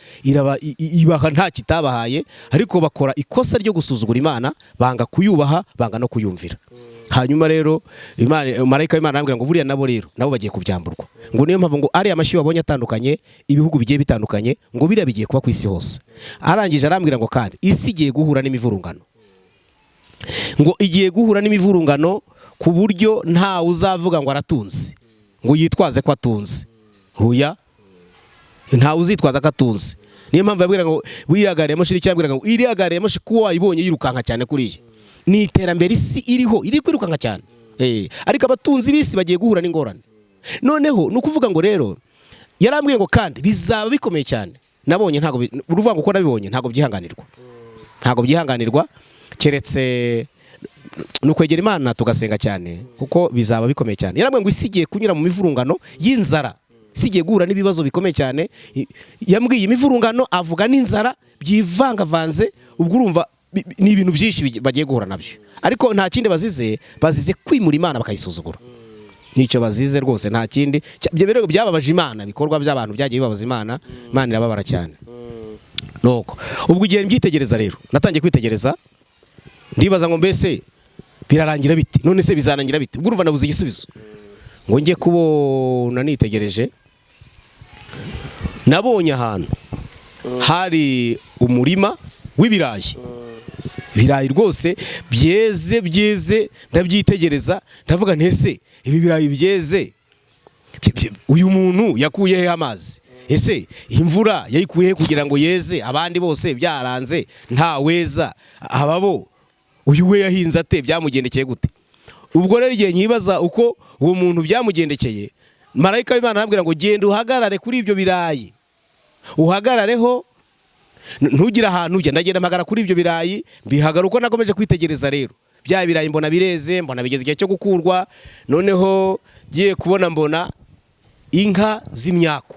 ibaha nta kitabahaye, ariko bakora ikosa ryo gusuzugura Imana, banga kuyubaha, banga no kuyumvira. Hanyuma rero Imana, marayika w'Imana arambwira ngo buriya nabo rero nabo bagiye kubyamburwa. Ngo niyo mpamvu ngo ariya mashyi wabonye atandukanye, ibihugu bigiye bitandukanye, ngo biriya bigiye kuba ku isi hose. Arangije arambwira ngo kandi isi igiye guhura n'imivurungano. Ngo igiye guhura n'imivurungano ku buryo nta uzavuga ngo aratunze, ngo yitwaze ko atunze. Huya nta uzitwaza ko atunze. Niyo mpamvu yabwiraga ngo buriya gari ya moshi, icyo yabwiraga ngo iriya gari ya moshi kuba wayibonye yirukanka cyane kuriya ni iterambere isi iriho, iri kwirukanka cyane. Ariko abatunzi b'isi bagiye guhura n'ingorane. Noneho ni ukuvuga ngo rero yarambwiye ngo kandi bizaba bikomeye cyane. Nabonye ntago uruvuga ngo uko nabibonye ntago byihanganirwa, ntago byihanganirwa, keretse ni ukwegera Imana tugasenga cyane, kuko bizaba bikomeye cyane. Yarambwiye ngo isi igiye kunyura mu mivurungano y'inzara, isi igiye guhura n'ibibazo bikomeye cyane. Yambwiye imivurungano, avuga n'inzara byivangavanze. Ubwo urumva ni ibintu byinshi bagiye guhura nabyo, ariko nta kindi bazize, bazize kwimura Imana bakayisuzugura. Nicyo bazize rwose, nta kindi. Ibyo birego byababaje Imana, ibikorwa by'abantu byagiye bibabaza Imana, Imana irababara cyane. Nuko ubwo igihe mbyitegereza rero, natangiye kwitegereza ndibaza ngo mbese birarangira bite? None se bizarangira bite? Ubwo urumva nabuze igisubizo. Ngo njye kubona nitegereje, nabonye ahantu hari umurima w'ibirayi, ibirayi rwose byeze byeze, ndabyitegereza ndavuga nti ese ibi birayi byeze, uyu muntu yakuye he amazi? Ese imvura yayikuye he kugira ngo yeze? Abandi bose byaranze nta weza, ababo uyu we yahinze ate? Byamugendekeye gute? Ubwo rero igihe nkibaza uko uwo muntu byamugendekeye, marayika w'Imana arambwira ngo genda uhagarare kuri ibyo birayi, uhagarareho ntugire ahantu ujya. Ndagenda mpagara kuri ibyo birayi, mbihagara uko nakomeje kwitegereza rero bya birayi mbona bireze, mbona bigeze igihe cyo gukurwa. Noneho ngiye kubona mbona inka z'imyaku.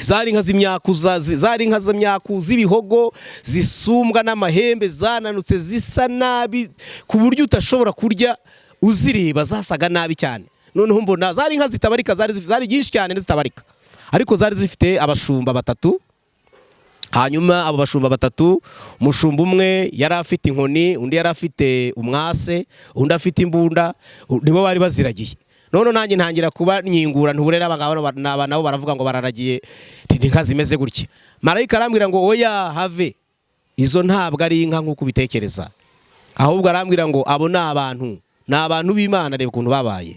Zari inka z'imyaku, zari inka z'imyaku z'ibihogo zisumbwa n'amahembe, zananutse, zisa nabi ku buryo utashobora kurya uzireba, zasaga nabi cyane. Noneho mbona zari inka zitabarika, zari nyinshi cyane zitabarika, ariko zari zifite abashumba batatu. Hanyuma abo bashumba batatu, umushumba umwe yari afite inkoni, undi yari afite umwase, undi afite imbunda, nibo bari baziragiye. None nanjye ntangira kuba nyingura, ntuburera abangaba naba nabo baravuga ngo bararagiye inka zimeze gutya. Marayika arambwira ngo oya, have, izo ntabwo ari inka nk'uko ubitekereza, ahubwo arambwira ngo abo ni abantu, ni abantu b'Imana. Reba ukuntu babaye,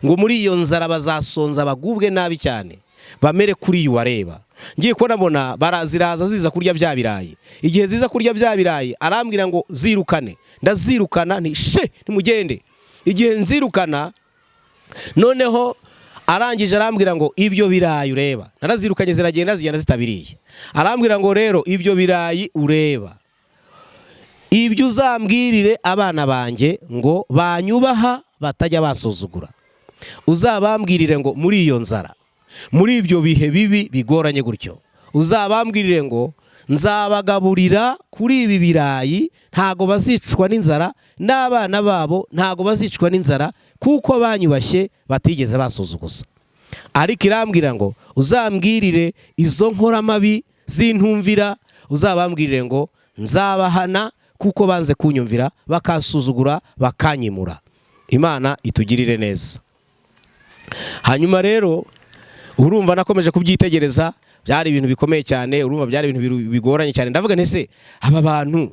ngo muri iyo nzara bazasonza bagubwe nabi cyane, bamere kuri uyu wareba. Ngiye kubona mbona baraziraza ziza kurya bya birayi. Igihe ziza kurya bya birayi, arambwira ngo zirukane. Ndazirukana, nti she, nimugende. Igihe nzirukana, noneho arangije arambwira ngo ibyo birayi ureba, narazirukanye ziragenda, zigenda zitabiriye. Arambwira ngo rero ibyo birayi ureba, ibyo uzambwirire abana banjye ngo banyubaha batajya basuzugura, uzabambwirire ngo muri iyo nzara, muri ibyo bihe bibi bigoranye gutyo, uzabambwirire ngo nzabagaburira kuri ibi birayi, ntago bazicwa n'inzara, n'abana babo ntago bazicwa n'inzara, kuko banyubashye batigeze basuzuguza. Ariko irambwira ngo uzambwirire izo nkoramabi z'intumvira, uzabambwirire ngo nzabahana kuko banze kunyumvira, bakansuzugura, bakanyimura. Imana itugirire neza. Hanyuma rero urumva nakomeje kubyitegereza, byari ibintu bikomeye cyane, urumva byari ibintu bigoranye cyane. Ndavuga nti se aba bantu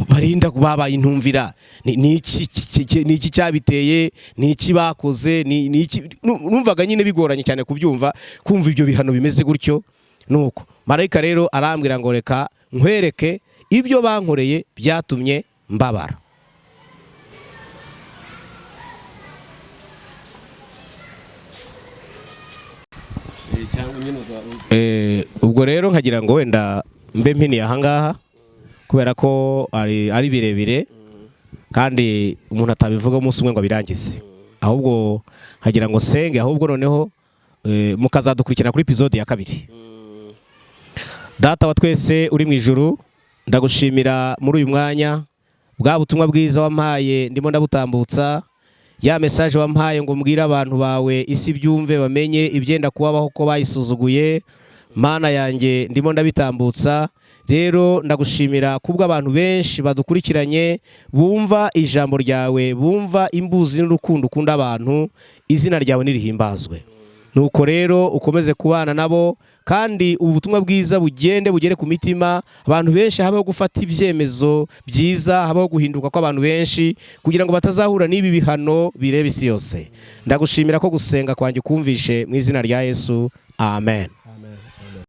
barinda babaye intumvira, ni iki cyabiteye, ni iki bakoze, ni iki? Numvaga nyine bigoranye cyane kubyumva, kumva ibyo bihano bimeze gutyo. Nuko marayika rero arambwira ngo reka nkwereke ibyo bankoreye byatumye mbabara. Ubwo rero nkagira ngo wenda mbe mpiniye ahangaha, kubera ko ari birebire kandi umuntu atabivuga umunsi umwe ngo abirangize, ahubwo nkagira ngo senge, ahubwo noneho mukazadukurikirana kuri episode ya 2. Data wa twese uri mu ijuru, ndagushimira muri uyu mwanya bwa butumwa bwiza wampaye ndimo ndabutambutsa, ya message wampaye ngo mbwire abantu bawe isi byumve bamenye ibyenda kubabaho ko bayisuzuguye. Mana yanjye, ndimo ndabitambutsa. Rero ndagushimira kubwo abantu benshi badukurikiranye, bumva ijambo ryawe, bumva imbuzi n'urukundo ukunda abantu. Izina ryawe nirihimbazwe. Nuko rero ukomeze kubana nabo, kandi ubutumwa bwiza bugende bugere ku mitima abantu benshi, habaho gufata ibyemezo byiza, habaho guhinduka kw'abantu benshi, kugira ngo batazahura n'ibi bihano bireba isi yose. Ndagushimira ko gusenga kwanjye ukumvishe, mu izina rya Yesu, amen.